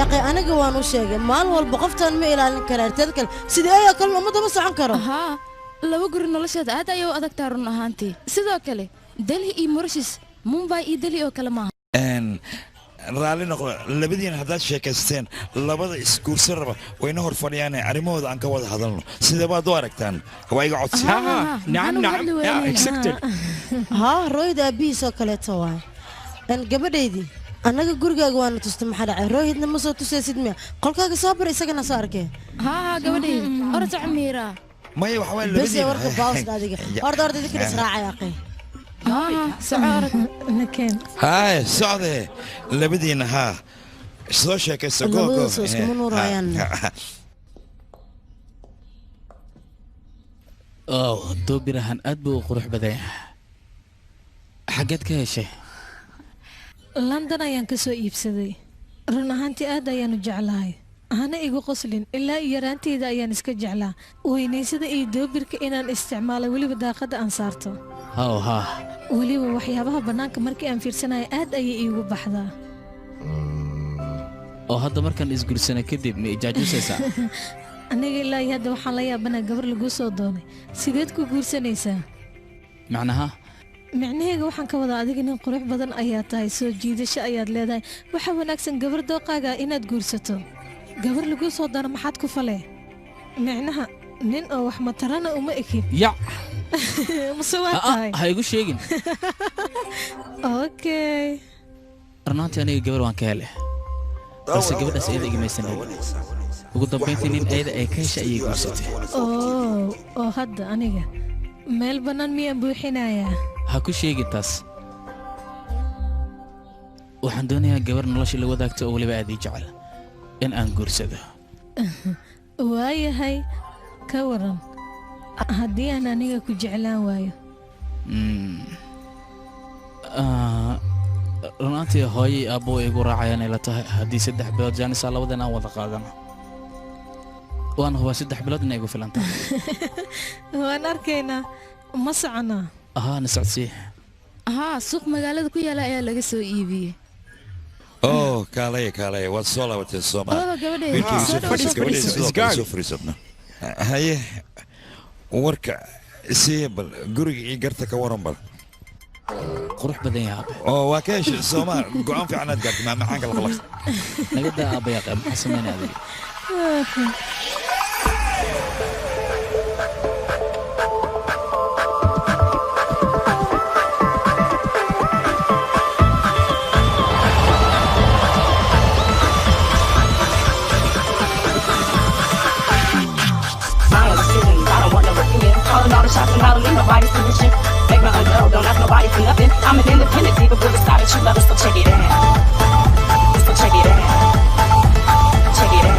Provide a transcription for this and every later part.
Yaaqay, aniga waan u sheegay, maalin walba qoftaan ma ilaalin karaa. Teeda kale, sidii ayoo kale uma daba socon karo. Haa, laba guri nolosheeda aad ayay u adagtaa run ahaantii. Sidoo kale Delhi iyo Mauritius, Mumbai iyo Delhi oo kale maaha. Raalli noqdo labadiina haddaad sheekaysteen. Labada isguursan raba wayna hor fadhiyaane, arrimahooda aan ka wada hadalno. Sidee baad u aragtaan? Waa iga codsi. Nacam. Haa, Rohid aabbihiis oo kaleeto waay. Gabadhaydii, annaga gurigaaga waana tustay, maxaa dhacay? Rohidna ma soo tusaysid miya? Qolkaaga soo bar, isagana soo arkee. Haa, gabadhayda, orod Miira. Maya, waxa waay bes labadiina warka baawsda adiga. Orda, orda, idinka israacay aqay. Soco, orod. Nakeen. Haay, socde labadiina, haa, soo sheekaysta, go go. Labadooda soo iskuma nuurayaan. Oh, doobirahan aad buu u qurux badan yahay. Xaggeed ka heshay? London ayaan ka soo iibsaday. Run ahaantii aad ayaan u jeclahay. Hana igu qoslin, ilaa iyo yaraanteyda ayaan iska jeclaa weynaysada iyo doobirka inaan isticmaalo, weliba daaqadda aan saarto. Haw, haa. Weliba waxyaabaha bannaanka markii aan fiirsanayo aad ayay iigu baxdaa. Oo hadda markaan isguursana kadib ma ijaajusaysaa? Aniga ilaa iyo hadda waxaan la yaabanaa, gabar laguu soo doonay sideed ku guursanaysaa? Macnaha? Micnaheyga waxaan ka wadaa, adiga nin qurux badan ayaa tahay, soo jiidasho ayaad leedahay. Waxaa wanaagsan gabar dooqaaga inaad guursato. Gabar laguu soo doono maxaad ku falee? Micnaha nin oo wax matarana uma ekid. Yac. Mase waa tahay? Ha igu sheegin. Okay. Runaantii aniga gabar waan ka helay, balse gabadhaas iyada igamaysan helin. Ugu dambayntii nin ayada ay ka heshay ayay guursatay. Oo hadda aniga meel bannaan miyaan buuxinayaa? Ha ku sheegin taas. Waxaan doonayaa gabar nolosha la wadaagto oo weliba aad ii jecel in aan guursado. Waayahay, ka waran haddii aan aniga ku jeclaan waayo? Runaantii hooyay aabbo way igu raacayaan ay la tahay haddii 3 bilood jaanisa labadan aan wada qaadano. Waan hubaa 3 bilood inay igu filan tahay. Waan arkaynaa. Ma soconaa? Ahaa, na socodsii. Haa, suuq magaalada ku yaala ayaa laga soo iibiyey. Oh, kaalaya, kaalaya, waad soo laabatay Soomaa. Oh, gabadhayda. Wiilkayga Soo soo dhawo, fadhiis, soo gabadhayda fadhiiso. sidoo kale soo fadhiisatno. Haye, warka isiiya bal, guriga iyo garta ka waran bal. Qurux badan yahay, aabe. Oo waa ka heshay Soomaa? Go'aan fiican aad gaartay, maamacaanka la qalaqsa. Naga daa, aabba yaaqe, maxaa sameynaya adiga? My own decisions. I don't want no opinion. Calling all the shots and I don't need nobody's permission. Make my own dough, don't ask nobody for nothing. I'm an independent diva with a style that you love, so check it out. So check it out. Check it out.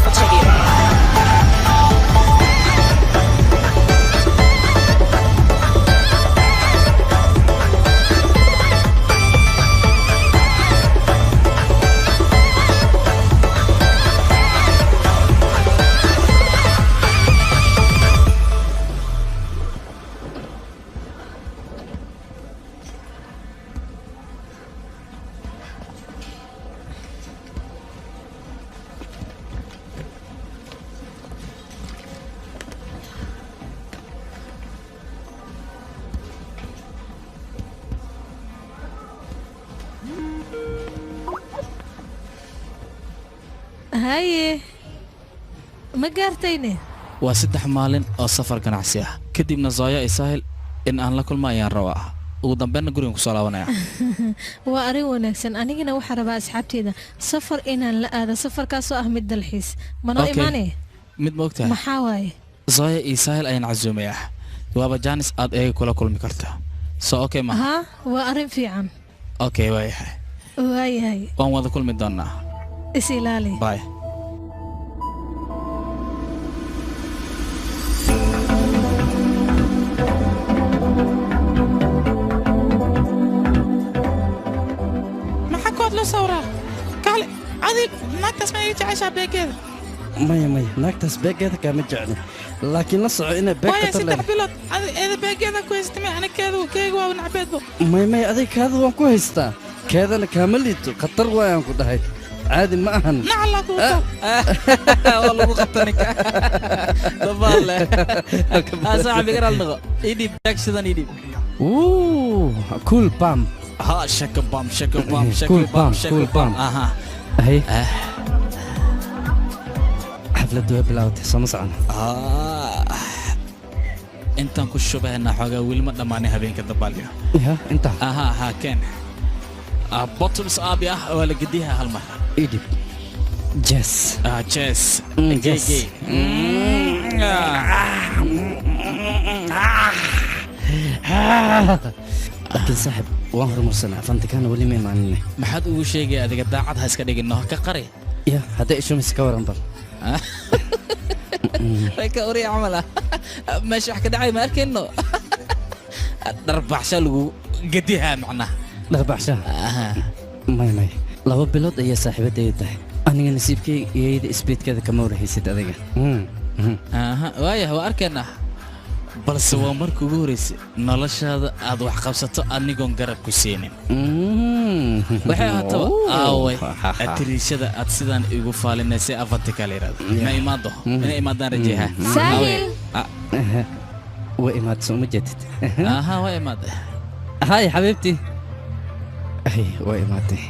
So check it out. Haye, ma gaartayne? Waa 3 maalin oo safar ganacsi ah, kadibna Zooya iyo Saahil in aan la kulmo ayaan rabaa. Ugu dambeynna gurigan kusoo laabanaya. Waa arrin wanaagsan. Anigana waxaa rabaa asxaabteeda safar inaan la aado, safarkaasoo ah mid dalxiis. Manoo Okay. imaane? Mid ma ogtahay? Maxaa waaye? Zooya iyo Saahil ayaan casuumayaa. Waaba jaanis aad eega kula kulmi karto. So okay ma? Haa, waa arrin fiican. Okay, waayahay. Waayahay. Waan wada kulmi doonaa. Is ilaali. Bye. Maxaa kood la sawraa? Kaale adig, naagtaas ma iga jeceshaa beegeeda? Maya, maya, naagtaas beegeeda kaama jecli, laakiin la soco inay beeg Waaya khatar 3 leedahay. bilood adi eeda beegeeda ku haysatay, aniga keedu keega waa nacbeedbo. Maya, maya, adig kaada waan ku haystaa, keedana kaama liito. Khatar waayaan ku dhahay. Caadi ma ahan. Waa lagu qabta ninka dabaal leh. Saaxiib, iga raali noqo, ii dhiib jagshidan, ii dhiib. Wuu, cool bam. Ha, shaka bam, shaka bam, shaka Cool bam, bam, shaka cool bam. bam. Aha. Hay, xafladdu way bilaabatay, soo ma socon? Intaan ku shubahaynaa xoogaa, weli ma dhammaanin habeenka dabaalyo. Ya inta. Aha, ha keen. Bottoms up ah, waa la gediyaha hal mar. Ii dhiib jes. Chess. Yes. Gay, gay. Laakiin saaxib, waan horumarsanaa, fantikana weli ma imaanin. Maxaad ugu sheegay adiga? Daacad ha iska dhigin, ka qari. Ya, hadday ishumaysa ka waran bal. Way ka uriya camal ah, meesha wax ka dhacay ma arkayno, dharbaxsha lagu gedihaa macnaha. Dharbaxsha? May, may, 2 bilood ayaa saaxiibadayda tahay aniga, nasiibkay iyada isbeedkeeda kama warhaysid adiga. Aha, waayah, waa arkaynaa, balse waa marka ugu horreysay noloshaada aad wax qabsato anigoon garab ku siinin. Waxay ahaataba, aaway atiriishada aad sidaan igu faalinaysay Afantika la yidhahdo? Ma imaado, inay imaadaan rajeeha. Saahil. Way imaad, soo ma jeedid? Aha, waa imaade. Hay xabiibti, hay, way imaatay.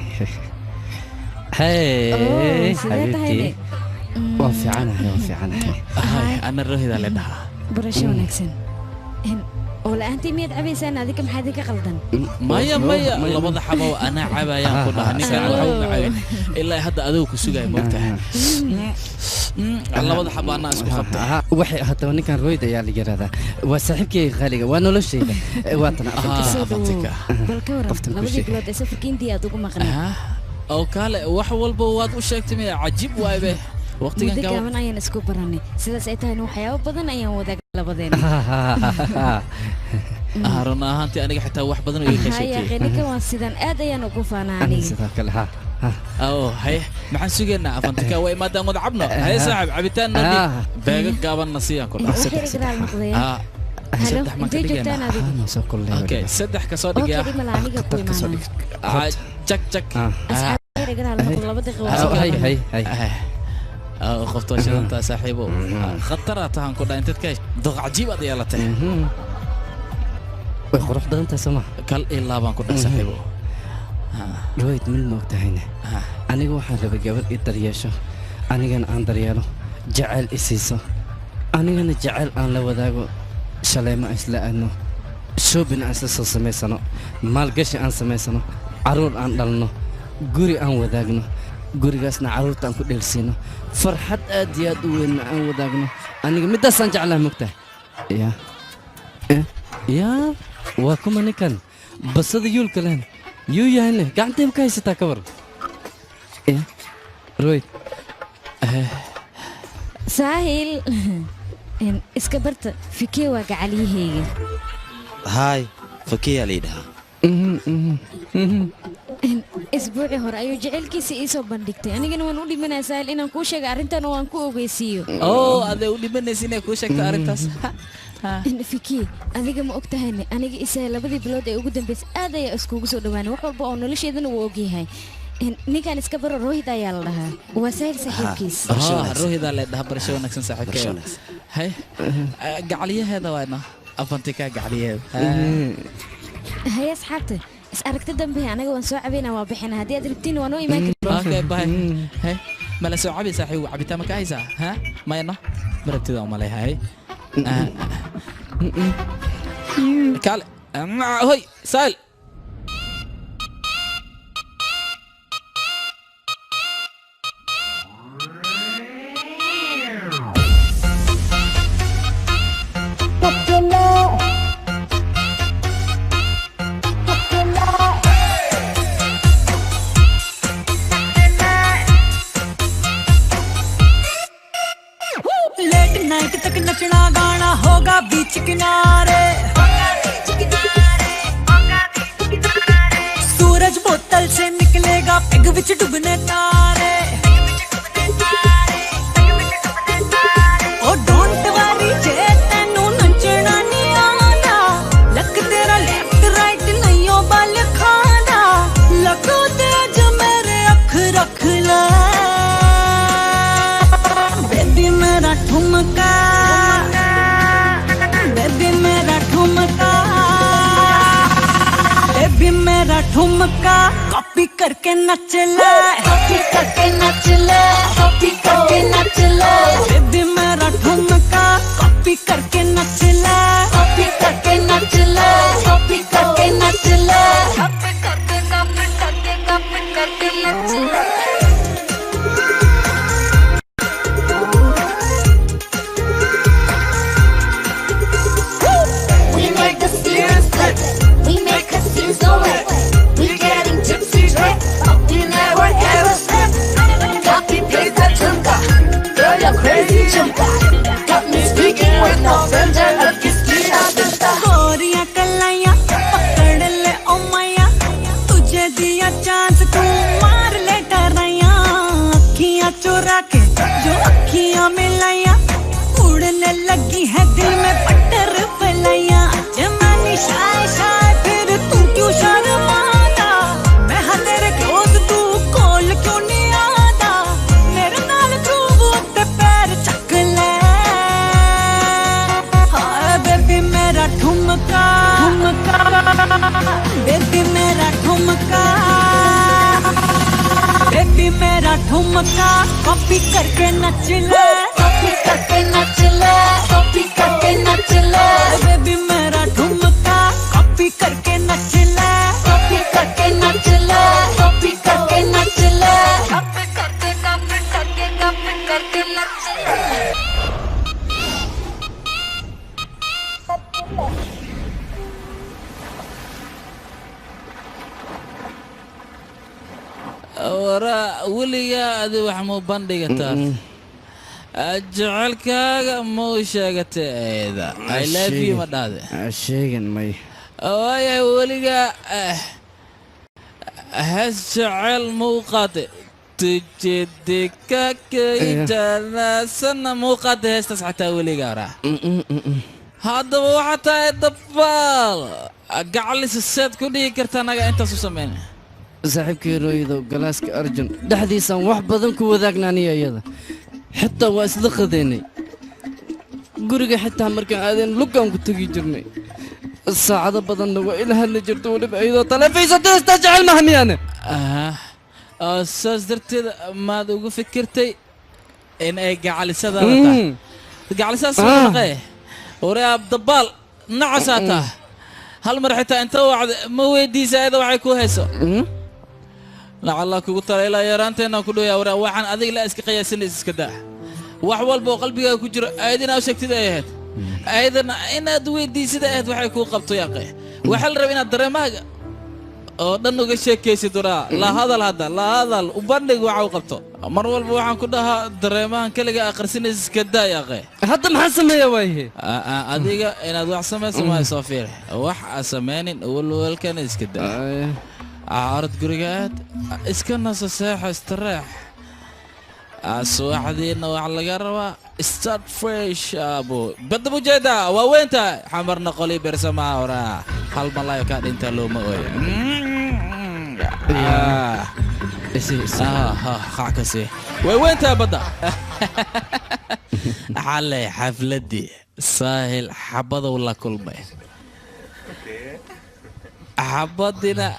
Hey. Oh, sidee xabiibti. Tahayne? Waan fiicanahay, waan fiicanahay. Hay, ana Rohida la dhahaa. Barasho wanaagsan. Oo la'aantii miyaad cabaysaan adiga? Maxaa idinka qaldan? Maya, maya, labada xabo anaa cabayaan ku dhaha, ninkan waxa u macabin ilaa hadda adigu ku sugaya, moogtahay, labada xabo anaa isku qabtay. Waxay haddaba ninkan Royd ayaa la yiraahdaa, waa saaxiibkayga qaaliga, waa noloshayda, waa tan. Ah, Soo Afantika. dhawow. Bal ka waran Qoftan ku labadii sheeg. bilood ee safarka Indiya aad ugu maqnayd? Oo kaale, wax walba waad u sheegtay miya? Cajiib waaybe waqtigan Muddo gaaban. gaaban ayaan isku baranay, sidaas ay tahayna waxyaabo badan ayaan wadaag labadeena. Run ahaantii aniga xitaa wax badan oo iga Haya sheekay. Akhi, ninkan waa sidan, aad ayaan ugu faanaa aniga aniga. Sidoo kale, ha ha. Oo haye, maxaan sugaynaa? Afantika waa imaadaan, wada cabno. Haye saaxib, cabitaan noo dhig, beega gaabanna siiyaan ku dhaha. Wax yar igraal noqdaya. Halo, Saddex maan ka intee joogtaan dhigaynaa? adigu? Noo soo kululay. Okay, saddex ka soo Okay, dhigaya. dhib mala, aniga ku Khatar ka soo imaanaa. dhig. Jag jag. Asxaab, yar igraal noqdo, 2 daqiiqo waa soo Hay gaaban. hay hay. Qofto shidantaa saaxiibo, khataraa tahan ku dhaha, intaad ka heshay doq cajiib aad yeelatay. Way qurux badan tahay, soo ma? Kal ilaa baan ku dhaha, saaxiibo. Royd, mid ma ogtahayne, aniga waxaan rabay gabadh i daryeesho, anigana aan daryeelo, jacayl i siiso, anigana jacayl aan la wadaago, shaleemo aan isla aadno, shopping aan isla soo samaysano, maalgashi aan samaysano, carruur aan dhalno, guri aan wadaagno, gurigaasna carruurta aan ku dheelsiino, farxad aad iyo aad u weynna aan wadaagno. Aniga middaasaan jeclaha, mogtahay? Ya. Eh, ya, waa kuma ninkan basada yuulka lehna? Yuu yahayne? Gacantayba ka haysataa, ka war ya Royd. Saahil, iska barta, Fikee waa gacaliyahayga. Haay, Fakiyaa la yidhahaa. Isbuucii hore ayuu jacaylkiisa ii soo bandhigtay, anigana waan u dhimanaya Saahil inaan kuu sheega arrintan oo aan ku ogeysiiyo. Oo adee u dhimanaysa inay kuu sheegto arrintaas? Fikii, adiga ma og tahayne, aniga isaa labadii bilood ee ugu dambeysay aad ayaa iskugu soo dhawaanay, wax walba oo nolosheedana wuu ogyahay. Ninkan iska baro, Rohid ayaa la dhahaa, waa Saahil saaxiibkiis. Rohidaa la dhahaa. Barasho wanaagsan, saaxiibkeeda. Hay, gacaliyaheeda waana Afantika gacaliyaheeda. Haye asxaabta, is aragti dambe. Anaga waan soo cabayna, waa bixina, haddii aad rabtiin waa noo imaan kartaa. Okay, bye. Hey, mala soo cabi saaxiib? Cabitaan ma ka haysaa? Ha, mayno, ma rabtida umalehay. Kaale, hoy Saahil. Late night तक नचना गाना होगा बीच किनारे, सूरज बोतल से निकलेगा, पेग विच डुबने तारे। ओ don't worry जे तैनू नचना नी आंदा, लक तेरा लेफ्ट राइट नहीं ओ बल खांदा, लगो ते अज मेरे अख रख ला। ठुमका कॉपी करके नच ले, कॉपी करके नच ले, कॉपी करके नच ले। बेबी मेरा ठुमका कॉपी करके नच ले, कॉपी करके नच ले, कॉपी करके नच ले, कॉपी करके कॉपी करके कॉपी करके नच ले। We make the steers flip, we make the scenes go wet. We getting tipsy drip, but we never ever slip. Copy paste that chumka, girl you're crazy chumka. Got me speaking with no filter, अब किसकी आदत। गोरियां कलाइयां पकड़ ले ओ माया, तुझे दिया चांस तू मार ले डराइयां। अखियां चुरा के जो अखियां मिलाइयां, उड़ने लगी है दिल में पट्टर फैलाइयां। जमानी शाय शाय फिर तू क्यों शर्माता, मैं हाँ तेरे क्लोज तू कॉल क्यों नहीं आता। मेरे नाल ग्रूव उत्ते पैर चक ले, हाय बेबी मेरा ठुमका ठुमका, बेबी मेरा ठुमका, बेबी मेरा ठुमका कॉपी करके नच ले, कॉपी करके नच ले, कॉपी करके नच ले। बेबी मेरा ठुमका कॉपी करके नच ले, कॉपी करके नच ले, कॉपी करके नच ले, कॉपी करके कॉपी करके कॉपी करके नच ले। Waraa weligaa adi wax muu bandhigataa, jecelkaaga ma u sheegatay eeda I love you ma dhahde? Sheegan may. Waayahay, weligaa hees jecel ma u qaatay? Tujedikakayjanasana ma u qaatay heestaas xataa weligaa? Waraa haddaba waxaa tahay dabaal gacalisa, seed ku dhigi karta anaga intaas u sameyn. Saaxiibkii Rooyidow, galaaska Arjun dhexdiisaan wax badan ku wadaagna aniga iyada, xitaa waa isla qadaynay guriga, xitaa markaan aadeen lugaan ku tegi jirnay, saacado badanna waa ila hadli jirta, weliba iyadoo taleefaysato. Heestaa jecel maha miyaane? Saas darteed maad ugu fikirtay in ay gacalisadaada tahay? Gacalisadaas naqee waraab dabaal nacasaa taha. Hal mar xitaa inta wacda ma weydiisa ayada waxay ku hayso? Lacalla kugu tala ilaa yaraanteenaan ku dhoyaa. Waraa waxaan adiga la iska qiyaasanaysa iska daa, wax walba oo qalbigaaga ku jiro ayadina u sheegtid ay ahayd, ayadana inaad weydiisida ahayd waxay kuu qabto. Yaaqe waxaa la rabaa inaad dareemahaaga oo dhan uga sheekaysid. Waraa la hadal, hadda la hadal, u bandhig waxa u qabto. Mar walba waxaan ku dhahaa dareemahan keliga akhrisinaysa iska daa yaaqe. Hadda maxaan sameeyaa waaye? Adiga inaad wax samayso maayo, soo fiir wax a sameynin, walwalkana iska daa. Orod guriga aad, iska naso, seexo, istareex. Subaxdiina waxaa laga rabaa start fresh. Abo badda ujeedaa waa weyntahay, xamarna qoli bersamaha. Horaa hal malaayo kaa dhintaa looma ooyo. Qac ka sii way weyntahay badda. Xalay xafladii Saahil xabadow la kulmay, xabadina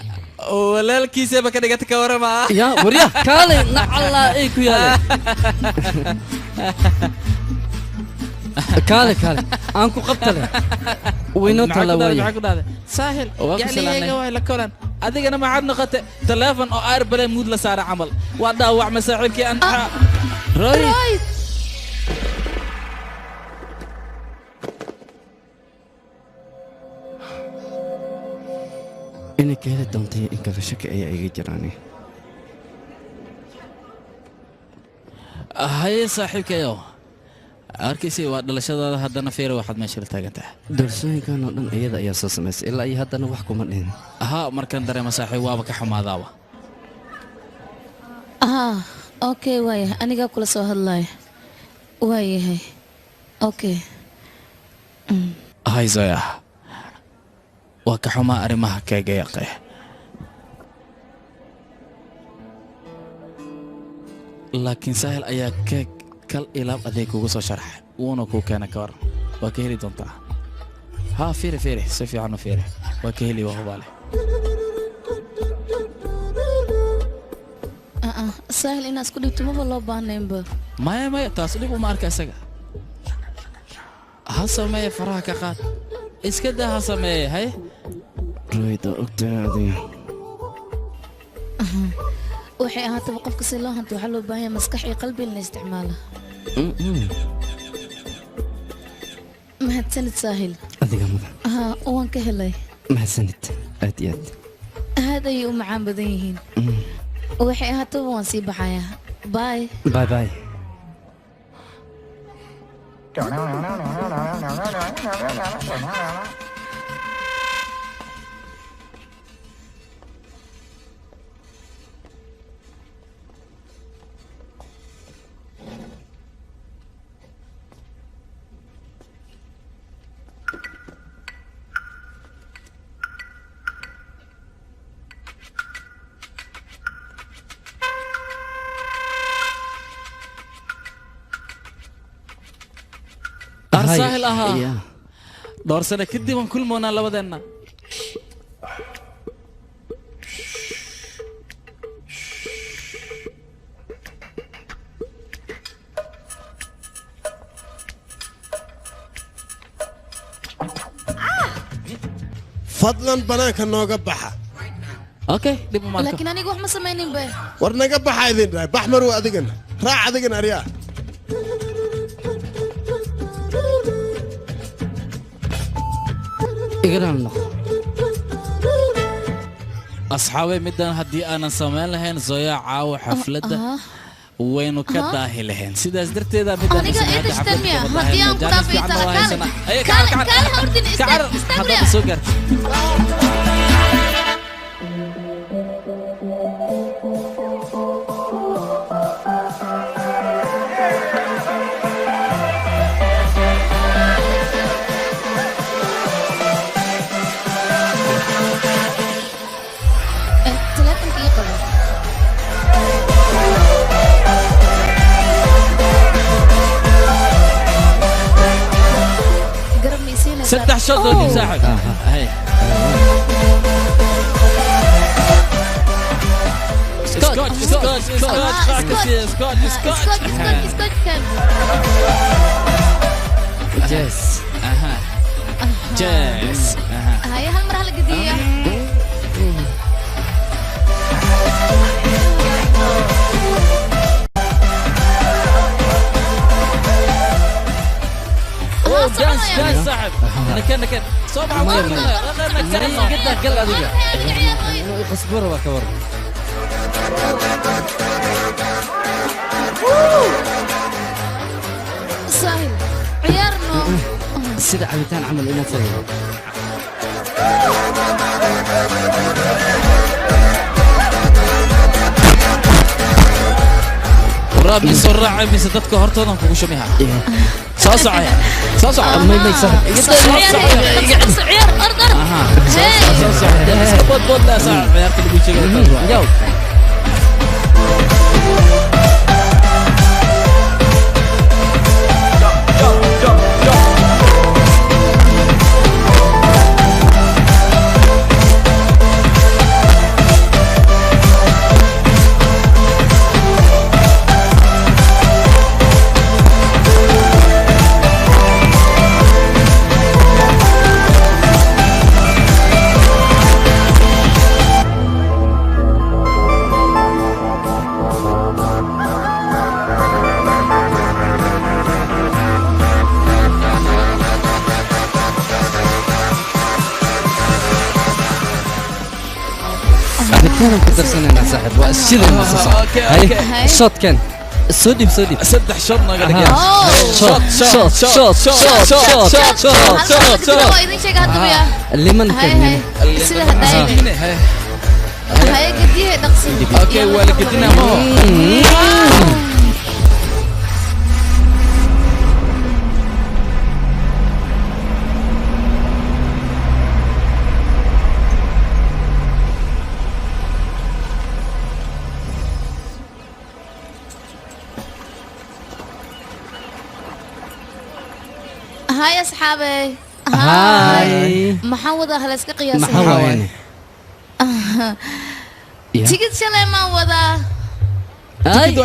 walaalkiisaba ka dhigata, ka warama? Ya warya kaalay, nacallaa ay ku yaalay, kaale kaale aan ku qabtale, waynoo taallaa waaye. Maxaa ku dhahday Saahil? Waa ku yacni waay la kolan, adigana maxaad noqotay? Taleefon oo airplane mood la saara camal waa dhaawacma saaxiibkii aan Roy. Inay ka heli doontay in kale shaki ayaa iga jiraan. Haye saaxiibkayow, arkaysay waa dhalashadaada, haddana fiira waxaad meesha la taagan tahay. Doorsooyinkan oo dhan iyada ayaa soo samaysay, ilaa iyo haddana wax kuma dhihin. Ha, markaan dareema saaxiib waaba ka xumaadaaba. Ah, okay, waaya anigaa kula soo hadlaya, waayahay, okay. Hay Zoya, waa ka xumaa arrimaha keega yaqe, laakiin Saahil ayaa keeg kal ilaab adeeg kugu soo sharxay, wuuna kuu keena. Ka waran? Waa ka heli doontaa. Haa, fiiri fiiri, si fiican u fiiri, waa ka heli, waa hubaale. Saahil inaad isku dhibto maba loo baahnaynba. Maya maya taas dhib uma arka isaga. Ha sameeye, faraha ka qaad, iska daa, ha sameeye. Haye. Rohit, waa ogtahay adiga. Waxay ahaataba, qofka si loo hanto waxaa loo baahan yahay maskax iyo qalbi in la isticmaalo. Mahadsanid Saahil. Adiga mudan. Haa, waan ka helay. Mahadsanid aad iyo aad. Aad ayay u macaan badan yihiin. Waxay ahaataba, waan sii baxayaa. Bye. Bye bye. Saahil ahaa, dhowr sano kadib aan kulmoonaa labadeenna. Fadlan banaanka nooga baxa. Okay, dib uma arko. Laakiin aniga wax ma samaynin be. War naga baxa idin dhahay. Bax marwa, adigana raac, adigana aryaa. Igana noqo. Asxaabay, middan haddii aanan samayn lahayn, Zoya caawa xafladda waynu ka daahi lahayn. Sidaas darteeda midaan Aniga ii tashtan miya? Haddii aan ku dhaafay tala, kaale kaale kaale, ha ordin, istaag istaag. Haddaad soo gaartay. Taleefanka ii qabo. Garab ma isiinaysaa? Saddex shot oo dib, saaxib. Hay. Scotch, scotch, scotch, scotch, scotch, scotch. Scotch, scotch kan. Yes. Aha. Yes. Aha. Haye, hal mar hala gediya. Oh, dance, dance, saaxib. Nakan, nakan. Soo baxa. Iga gal adiga. Qasbura waa ka war. Saahil, ciyaarno. Sida cabitaan camal inaad sameeyo. Waraab isoo raacay mise dadka hortoodan kugu shumiha? Soo socaya, soo soco. May may saaxib, iga Ciyaar, ciyaar, ord ord. Aha, soo soco. Iska bood bood laa, saaxib. Ciyaarta lagu sheegay taas waa. Yow. Cabitaanan ku darsanaynaa saaxib, waa isshidayna soo soco. Okay, Haye, okay. shotkan soo dhiib, soo dhiib. Saddex shot naga dhigay. Shot, shot, shot, shot, shot, shot, shot, shot. Waa idin sheega hadda miya? Limankan. Haye haye, sida haddaayne. Haye, gediye dhaqsi. Okay, waa la gedinaa maho. Haye asxaabey. Hi. Maxaan wadaa? Hala iska qiyaasay. Maxaa waayane? Tigid shalay maan wadaa. Ay,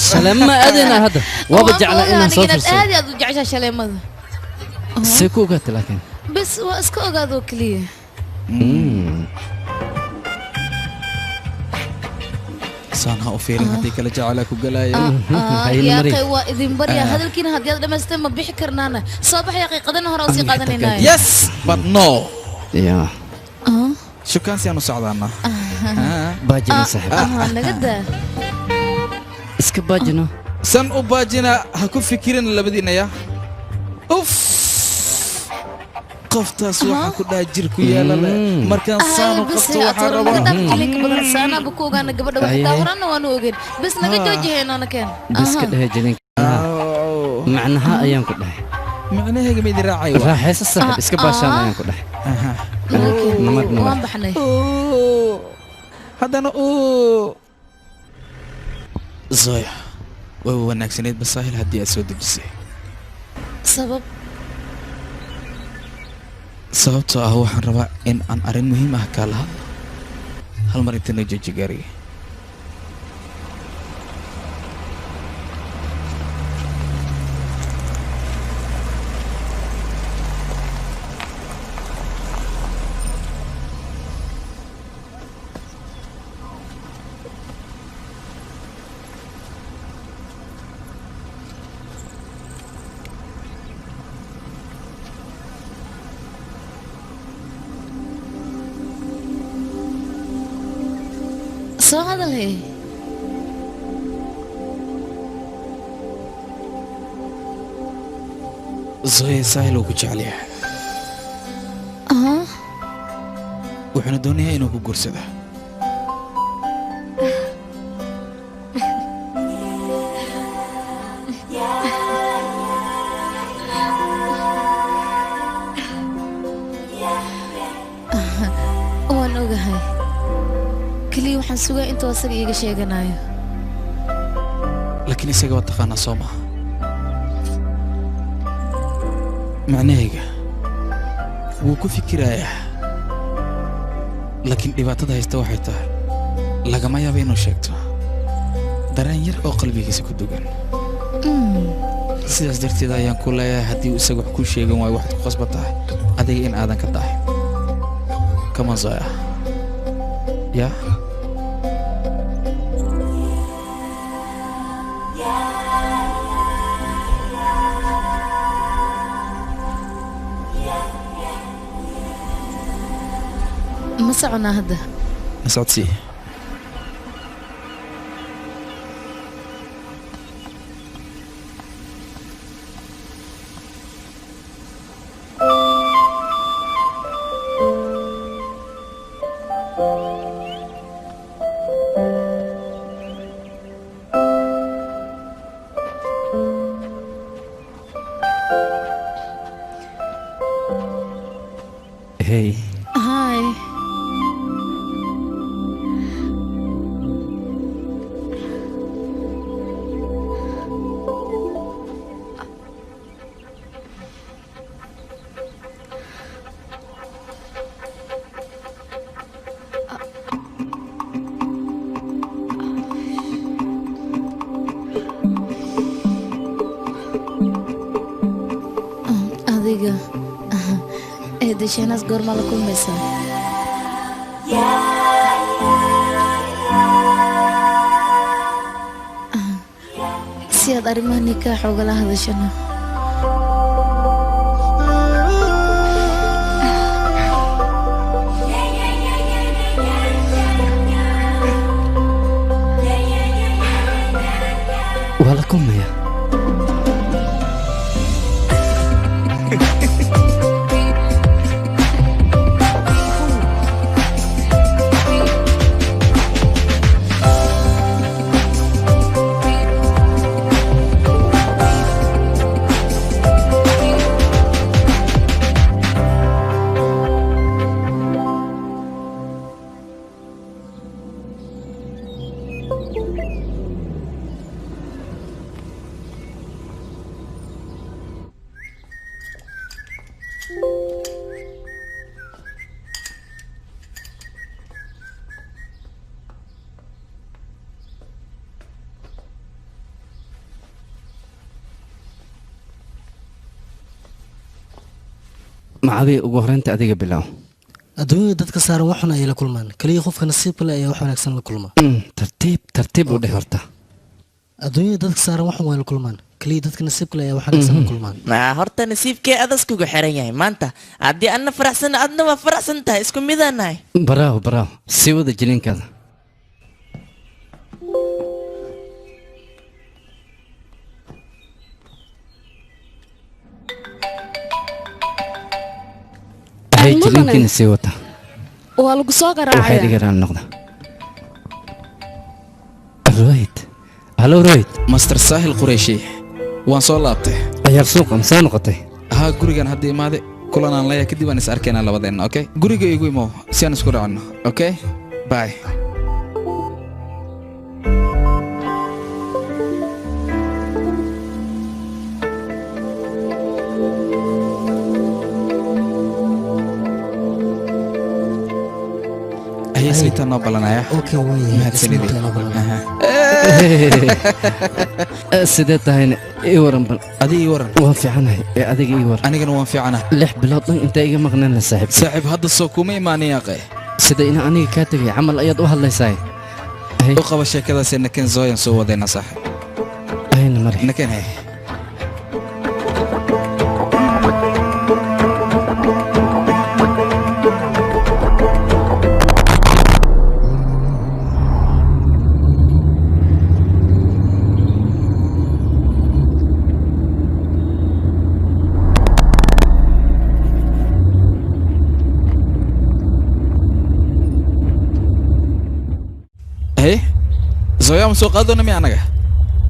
shaleema aadayna hadda. Waaba jeclaa inaan soo inaad fiirsado. Aad iyo aad u jeceshaa shaleemada. See ku ogaatay laakiin? Bes, waa iska ogaadoo keliya. Saan ha u fiirin, haddii kale jeclaa ku galaayo. Yaaqay, waa idin baryaa, hadalkiina haddii aad dhamaysteen ma bixi karnaana? Soo bax yaaqay, qadana hore usii qaadanaynayo. Yes, but no. Ya. Shukaansi aan u socdaana. Baajino, saaxiib. Aha, naga daa. Iska baajino. San u baajina, ha ku fikirin labadiina ya. Uf, qoftaas waxaa ku dhaha jir ku yaala le markaan saan u bas qabto waxaa atoor, naga rabaa. dhaaf jilinka badan. Saanaaba ku ogaana gabadha Aye. waxtaa horana waanu ogeyn. Bes, naga jooji haynoona keen. Bes ka dhehe jilinka. Macnaha ayaan ku dhahay. Macnahayga ma idin raacay? Raaxayso saaxiib, iska baashaan ayaan ku dhahay. Namad waan namad. Baxnay. Haddana Zoya way wanaagsanayd basaahil haddii aad soo dejisay. Sabab? Sababtoo ah waxaan rabaa in aan arrin muhiim ah kaala hadlo. Hal mar inta noo jooji gaariga. Soo hadal hey. Zoya, Saahil uu ku jecel yahay. Aha. Wuxuuna doonayaa inuu ku guursado. Waan ogahay, keliya waxaan sugaa intuu asaga iiga sheeganayo. Laakiin isaga waa taqaanaa, soo maha? Macnahayga wuu ku fikirayaa, laakiin dhibaatada haysta waxay tahay lagama yaabo inuu sheegto dareen yar oo qalbigiisa ku dugan. Sidaas darteed ayaan ku leeyahay, haddii uu isaga wax kuu sheegan waayo, waxaad ku qasban tahay adiga in aadan ka dahin. Come on, Zoya. Yeah. Ma soconaa hadda? Na socodsii. Hey. Hi. Adiga eedasheenaas goormaa la kulmaysaa? Si aad arrimaha nikaax ugala hadashana. Waa la kulmaya. Macabi ugu horreynta adiga bilow. Adduunyada dadka saaran wax xun ayay la kulmaan, kaliya qofka nasiibka leh ayaa wax wanaagsan la kulma. Tartiib tartiib u dheh horta. Adduunyada dadka saaran wax xun way la kulmaan, kaliya dadka nasiibka leh ayaa wax wanaagsan la kulmaan. Horta nasiibkee adaskugu xiran yahay maanta. Haddii anna faraxsan adna waa faraxsan tahay, isku midaan nahay. Bravo bravo, sii wada jilinkaada. Hay jilinkiina sii wata. Waa lagu soo waxay garaacaya. Dhiga raali noqda. Rohit, hallo Rohit. Master Saahil Qureeshi, waan soo laabtay. Ciyaar suuqa ma soo noqotay? Haa, gurigan hadda imaade, kulan aan leeyahay kadib aan is arkaynaa labadeenna. Okay, guriga igu imow si aan isku raacno. Okay, bye. Haye, isniintaan noo ballanaya. Okay, waayahay. Mahadsanidin. Isniintaan noo ballanaya. Aha. Sidee tahayna? Ii waran bal. Adiga ii waran. Waan fiicanahay, ee adiga ii waran. Anigana waan fiicanahay. 6 bilood dhan intaa iga maqnaan la saaxiib. Saaxiib, hadda soo kuma imaanin yaaqe. Sida ina aniga kaa tegay camal ayaad u hadlaysaa. U qaba sheekadaas, naken zooyan soo wadayna saaxiib. Ayna mari. Naken hay. Hey, Zoya ma soo qaadona mi anaga?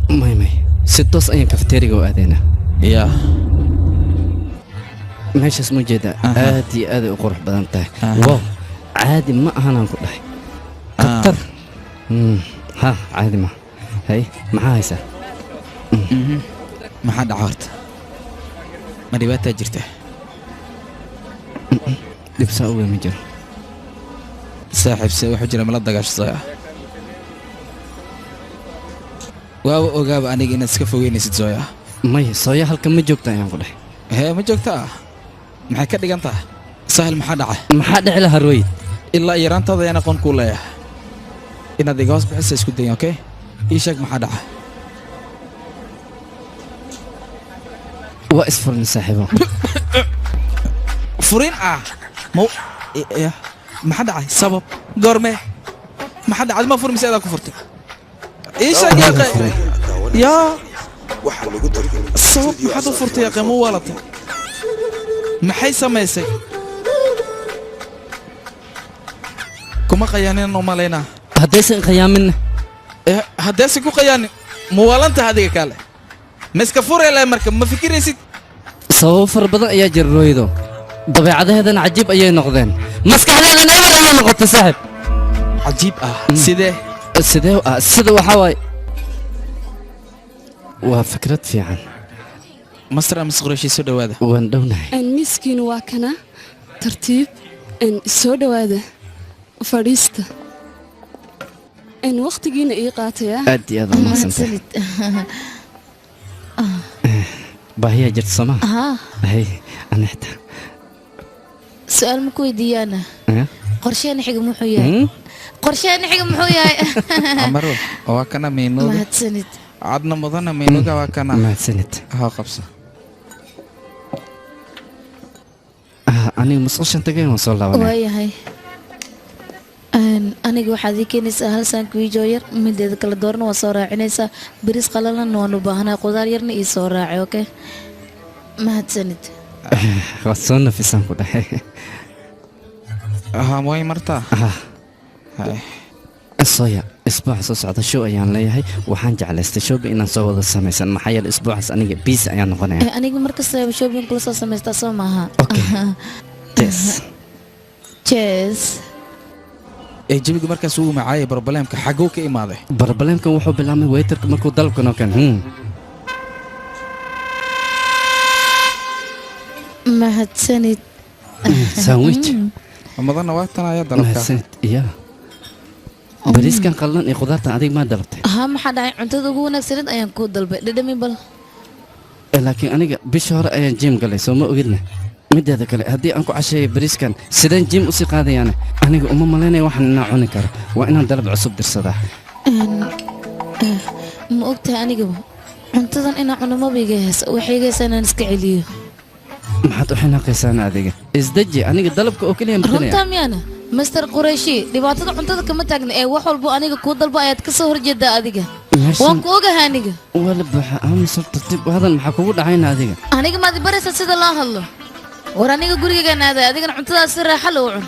May may, si toos ayaan kafeteriga u aadaynaa. Ya. Meeshaas ma jeeda, aad iyo aad ay u qurux badan tahay. Wow, caadi ma ahanaan ku dhahay, khatar. Ha, caadi ma hay. Maxaa haysaa? Maxaa dhaca horta? Ma dhibaataa jirta? Dhibsaa u weyn ma jiro. Saaxiib, se wuxuu jira mala dagaasho Zoya? Waaba ogaaba aniga inaad iska fogeynaysid Zoya. Maya, Sooya halkan ma joogta ayaan ku dhahay. Hee, ma joogtaa? Maxay ka dhigan tahay? Sahil, maxaa dhacay? Maxaa dhici lahaa Rohit? Ilaa yaraantaada ayaan aqoon kuu leeyahay. Inaad iga hoos bixisa isku dayin, okay? Ii sheeg maxaa dhacay? Waa isfurna saaxiibo. Furin ah? Ma ya, maxaa dhacay? Sabab? Goormee? Maxaa dhacay? Ma fur mise adaa ku furtay? Ii sheeg yaa qe. Yaa sabab maxaad u furtay yaa qe? Ma waalatay? Maxay samaysay? Kuma khayaanin u malaynaa. Haddaysan khayaaminna? Haddaysan ku khayaanin, ma waalantaha adiga kaale? Ma iska furee marka ma fikiraysid? Sababo fara badan ayaa jira Rohido, dabeecadaheedana cajiib ayay noqdeen, maskaxdeedana eber ayay noqotay saaxiib. Cajiib ah? Sidee? Sidee ah? Sida waxaa waaye, waa fikrad fiican. Master amis Qureeshi, soo dhawaada. Waan dhownahay. Miskiin waa kana, tartiib soo dhawaada, fadhiista, waqtigiina ii qaataya. Aad iyo aad waa mahadsantahay. Baahiyaa jirta soo maha? Haa. Hay, ana xitaa. Su-aal ma ku weydiiyaana? Eh? Qorsheena xiga muxuu yahay? Qorsheena xiga muxuu yahay? Amaro waa kana meenuga. Mahadsanid. Cadna mudana meenuga waa kana. Mahadsanid. Ha qabso. Aniga musqushan tagay, waan soo laabanay. Waayahay. Aniga waxaad ii keenaysaa hal sandwich oo yar, mideeda kala doorna waa soo raacinaysaa, bariis qalalan waan u baahanahay, qudaar yarna ii soo raaci. Okay, mahadsanid. Waad soo nafisaan ku dhahay. Ha, way martaa. Soya, isbuuca soo socda show ayaan leeyahay. Waxaan jeclaystay showga inaan soo wada samaysan, maxaa yeele isbuucaas aniga busy ayaan noqonaya. Aniga markasta shopping kula soo samaystaa soo maaha? Yes. Cheers. Ee jawiga markaas uu macaayay, problemka xaguu ka imaaday? Problemkan wuxuu bilaabmay waiterka markuu dalabka noo keenay. Mahadsanid. Sandwich. Mudana, waa tan ayaa dalabka. Mahadsanid. Iya, bariiskan qallan iyo khudaartan adiga maa dalabtay? Haa, maxaa dhacay? Cuntada ugu wanaagsaneed ayaan kuu dalbay, dhadhami bal. Laakiin aniga bisha hore ayaan gym galay, soo ma ogidna? Mideeda kale haddii aan ku casheeyo bariiskan sideen jim usii qaadayaana aniga uma malaynaya waxaan inaan cuni karo. Waa inaan dalab cusub dirsadaa. Ma ogtahay anigaba cuntadan inaan cuno maba iga heesa, waxay iga heesa inaan iska celiyo. Maxaad u xinaaqaysaana adiga? Isdeji, aniga dalabka oo keliya matalaya. Runtaa miyaana Master Qureshi, dhibaatada cuntada kama taagna ee wax walbo aniga kuu dalba ayaad ka soo horjeedaa adiga. Waan ku ogahay aniga. Waa la buuxa aamusar tartiib hadan, maxaa kugu dhacayna adiga? Aniga maad i baraysaa sida loo hadlo? War aniga gurigaygaan aaday, adigana cuntadaas si raaxa loo cun.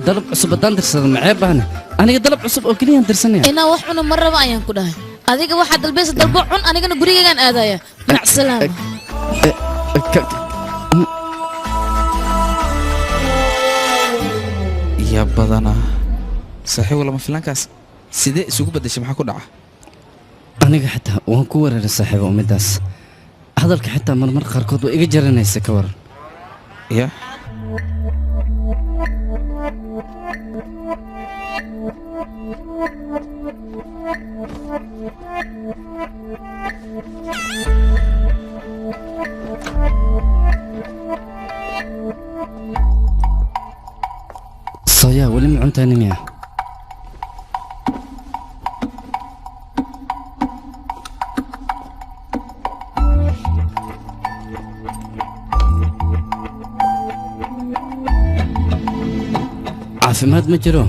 Dalab cusub haddaan dirsado macee baahne, aniga dalab cusub oo keliyaan dirsanaya. Inaan wax cuno ma rabo ayaan ku dhahay. Adiga waxaad dalbaysa dalbo cun, anigana gurigaygaan aadaya. Macsalaama. Yaa badanaa saaxiib, lama filankaas sidee isugu beddeshay? Maxaa ku dhaca? Aniga xitaa waan ku weeraray saaxiibo middaas. Hadalka xitaa marmar qaarkood waa iga jaranaysa, ka waran? Ya Soya, weli ma cuntaani miya? Caafimaad ma jiro.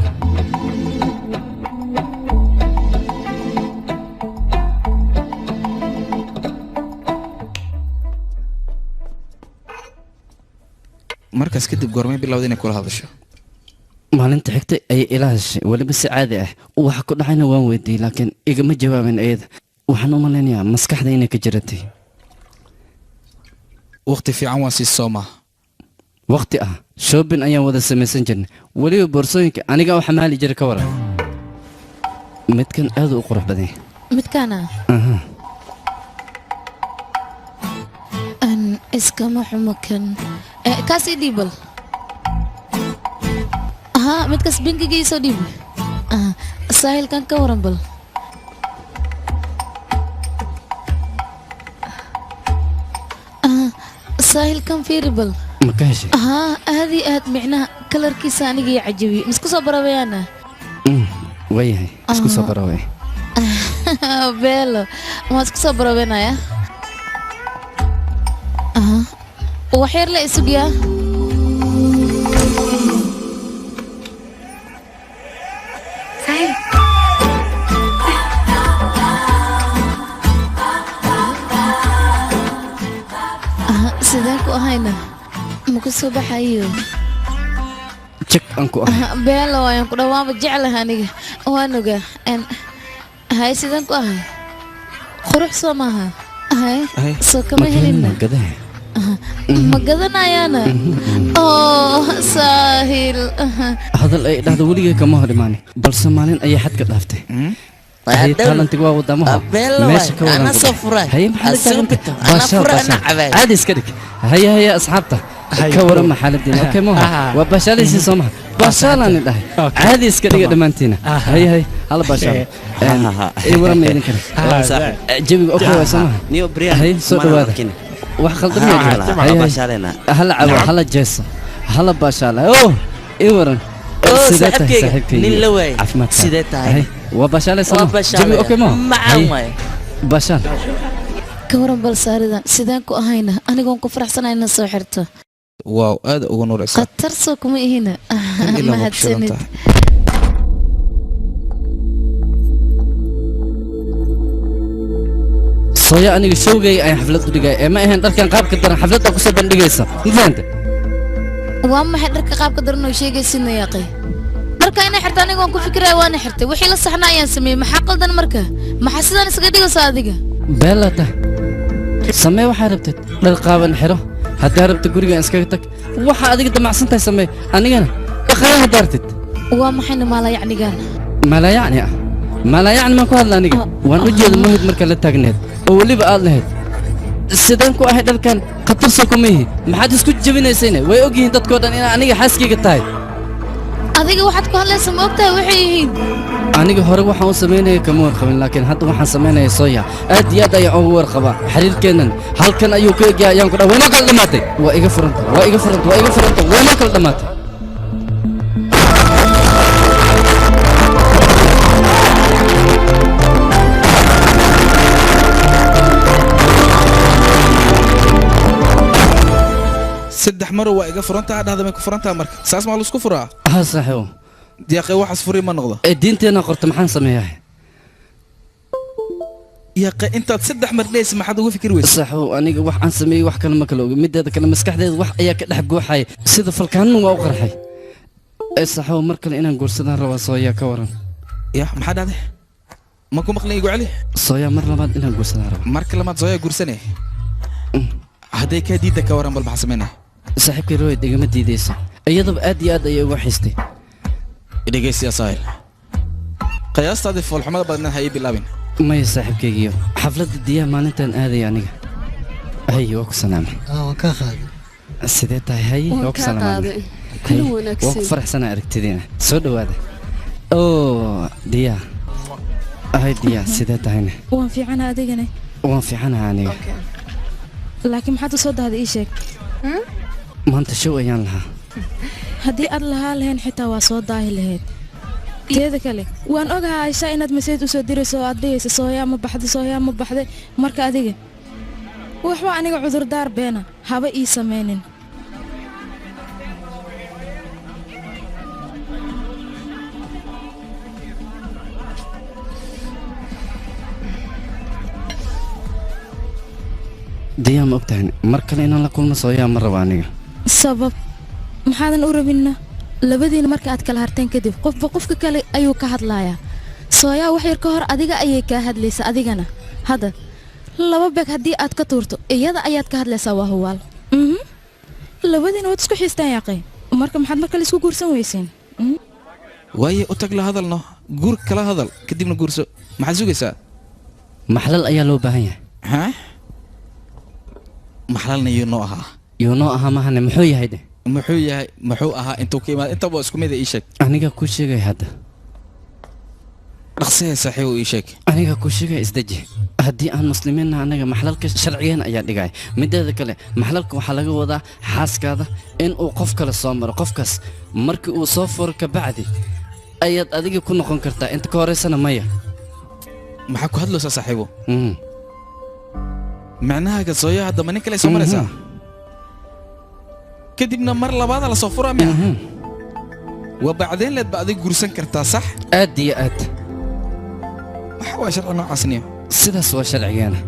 Markaas kadib goormay bilowda inay kula hadasho? Maalinta xigtay ayay ila hadashay, weliba si caadi ah. Waxa ku dhacayna waan weydiiyey, laakiin igama jawaabin iyada. Waxaan u malaynayaa maskaxda inay ka jiratay. Waqti fiican waan sii soo maaha? Waqti ah shopping ayaan wada samaysan jirnay, weliba boorsooyinka anigaa u xamaali jiray. Ka waran midkan? Aad u qurux badan yahay. Midkaana? Aha. An iskama xumo kan. Kaas ii dhiib bal. Ahaa, midkaas bingiga ii soo dhiib. Aha, Saahilkan ka waran bal? Aha, Saahilkan fiiri bal. Ma ka heshay? Ahaa, aad iyo aad, micnaha kalarkiisa aniga ii cajabiye. Misku soo barabayaana? Waayahay, isku soo baraway. Beelo waan isku soo barabeynaya. Aha, wax yar la isugyaa. Aha, sideen ku ahayna? Ma ku soo baxayo? Jag aan ku ahay. Aha, beelo ayaan ku dhawaanba jeclaha aniga, waan ogaa. Hay, sideen ku ahay? Qurux soo maaha? Hay, soo kama helina? Gadaha. Ma gadanayaana? Oh Saahil. Hadal ay dhahdo weligay kama hor imaanin, balse maalin ayay xadka dhaaftay. Haye, taalantiga waa wadamaha meesha ka wadan. Haye, maxaa la taagantay? Baashaal, baashaal, caadi iska dhig. Haye haye, asxaabta, ka warama xaaladiina? Okay maha? Waa baashaalaysiin soo maha? Baashaalaan dhahay, caadi iska dhiga dhammaantiina. Haye haye, hala baashaal. Ii warama idinkana, jawiga okay waa soo maha? Haye, soo dhawaada. Wax khaldan ma jiro. Haye, haye. Hala cabo, hala jeeso, hala baashaala. Oh, ii waran. Oo, Sidee tahay saaxiibkayga, saaxiibkayga? nin la waayay. Caafimaadka. Sidee tahay? Haye, waa baashaalaysa? Waa baashaalaya. Jawi okay maha? Macaan Haye, waaye. Baashaal. Ka waran bal saaridan? Sideen ku ahayna? Anigoon ku faraxsanahay inaan soo xirto. Waaw, aad uga nuuraysaa. Khatar soo kuma ihina? Ilaa waa ku shidan Mahadsanid. tahay. Sooya, aniga showgay ayaan xaflad u dhigay ee ma ahayn dharkan qaabka daran xafladda kusoo bandhigaysa, ma fahanta? Waa maxay dharka qaabka daran oo sheegaysidna yaaqay? Dharka inay xirta aniga waan ku fikiraya, waana xirtay. Wixii la saxna ayaan sameeyey. Maxaa qaldan marka? Maxaa sidaan isaga dhigaysaa adiga? Beela tahay, samee waxaa rabtid, dhar qaaban xiro haddaa rabta, guriga iskaga tag. Waxa adiga damacsan tahay samee, anigana dhaqaale haddaa rabtid. Waa maxayna maala yacnigaan? Maalayacni ah, maalayacni maan ku hadla aniga? Waan u jeeda Mohid marka la taagneed oo weliba aad lahayd sidaan ku ahay dharkan khatar soo kuma ihi. Maxaad isku jebinaysayna? Way ogyihiin dadkoo dhan inaa aniga xaaskayga tahay. Adiga waxaad ku hadlaysa ma ogtahay waxay yihiin? Aniga hore waxaan u samaynaya kama warqabin, laakiin hadda waxaan samaynaya Sooya aad iyo aad ayaan uga warqabaa. Xiriirkeennan halkan ayuu ku egyahay ayaan ku dhahay. Waynoo kala dhammaatay. Waa iga furanta, waa iga furanta, waa iga furanta, waynoo kala dhammaatay. Saddex maro waa iga furantaha dhahda, may ku furantaha marka saas maa laisku furaa? Ha saaxiibo. Deeqe, waxaas furi ma noqdo. Ee diinteenna qorta, maxaan sameeyaa? Yaaqe, intaad saddex mar dhehaysa maxaad uga fikri weysa? Saaxiibo, aniga wax aan sameeyey wax kale ma kala ogi. Mideeda kale maskaxdeeda wax ayaa ka dhex guuxaya, sida falkaanna waa u qarxay. Ee saaxiibo, mar kale inaan guursadaan rabaa Sooya, ka waran? Ya, maxaa dhahday? Ma ku maqlin, igu celi. Sooya mar labaad inaan guursadaan rabaa. Marka labaad Sooya guursane, hadday kaa diidda ka waran? Bal maxaa sameynaa? Saaxiibkay Royd igama diidayso, iyadaba aad iyo aad ayay uga xiistay. Dhegeysiya Saahil, qiyaastaadii foolxumada badnayd ha ii bilaabin. Maya saaxiibkaygiyo, xafladda diyaha maalintaan aadaya aniga. Hay, waa ku salaamay. Waan kaa qaaday. Sidee tahay? Hay. Waan waa ku kaa salaamay. qaaday. Kulli Hay, wanaagsan. Waa ku faraxsanaa aragtidiina, soo dhawaada. Oo Diya, hay Diya, sidee tahayna? Waan fiicana, adigana? Waan fiicanaha aniga. Laakiin maxaad u soo dahday, ii sheeg. Maanta show ayaan lahaa. Haddii aad lahaa lahayn xitaa waa soo daahi lahayd. Teeda kale waan ogahay Aisha inaad message u soo dirayso oo aad dhehayso Sooyaa ma baxday, Sooyaa ma baxday. Marka adiga waxba aniga cudurdaar beena haba ii samaynin. Diya, ma ogtahay mar kale inaan la kulmo Sooyaa ma rabo aniga. Sabab maxaadan u rabinna? Labadiina marka aad kala harteen kadib qofba qofka kale ayuu ka hadlayaa. Sooyaa wax yar ka hor adiga ayay kaa hadlaysa, adigana hadda laba beeg haddii aad ka tuurto iyada ayaad ka hadlaysaa, waa huwaal. Labadiina waad isku xiistaan yaaqay, marka maxaad mar kale isku guursan weyseen? Waaye, u tag, la hadalno, guur kala hadal, kadibna guurso. Maxaad sugaysaa? Maxlal ayaa loo baahan yahay. Ha, maxlalna yuu noo ahaa? Yuu noo ahaa mahane, muxuu yahay de? Muxuu yahay, muxuu ahaa, intuu ka imaad, intaba waa isku mid. Ii sheeg. Aniga kuu sheegay hadda. Dhaqsahee saaxiibo, ii sheeg. Aniga kuu sheegay, isdeji. Haddii aan muslimiinna anaga maxlalka sharcigeen ayaa dhigaya. Mideeda kale maxlalka waxaa laga wadaa xaaskaada in uu qof kale soo maro. Qofkaas markii uu soo furo kabacdi ayaad adiga ku noqon kartaa, inta ka horeysana maya. Maxaa ku hadlaysaa saaxiibo? Macnaha Sooya hadda ma nin kale soo maraysaa, kadibna mar labaada lasoo furaa miya? Waa bacdeen leed ba adiga guursan kartaa, sax? Aad iyo aad. Maxaa waa sharci noocaasniyo? Sidaas waa sharcigeena.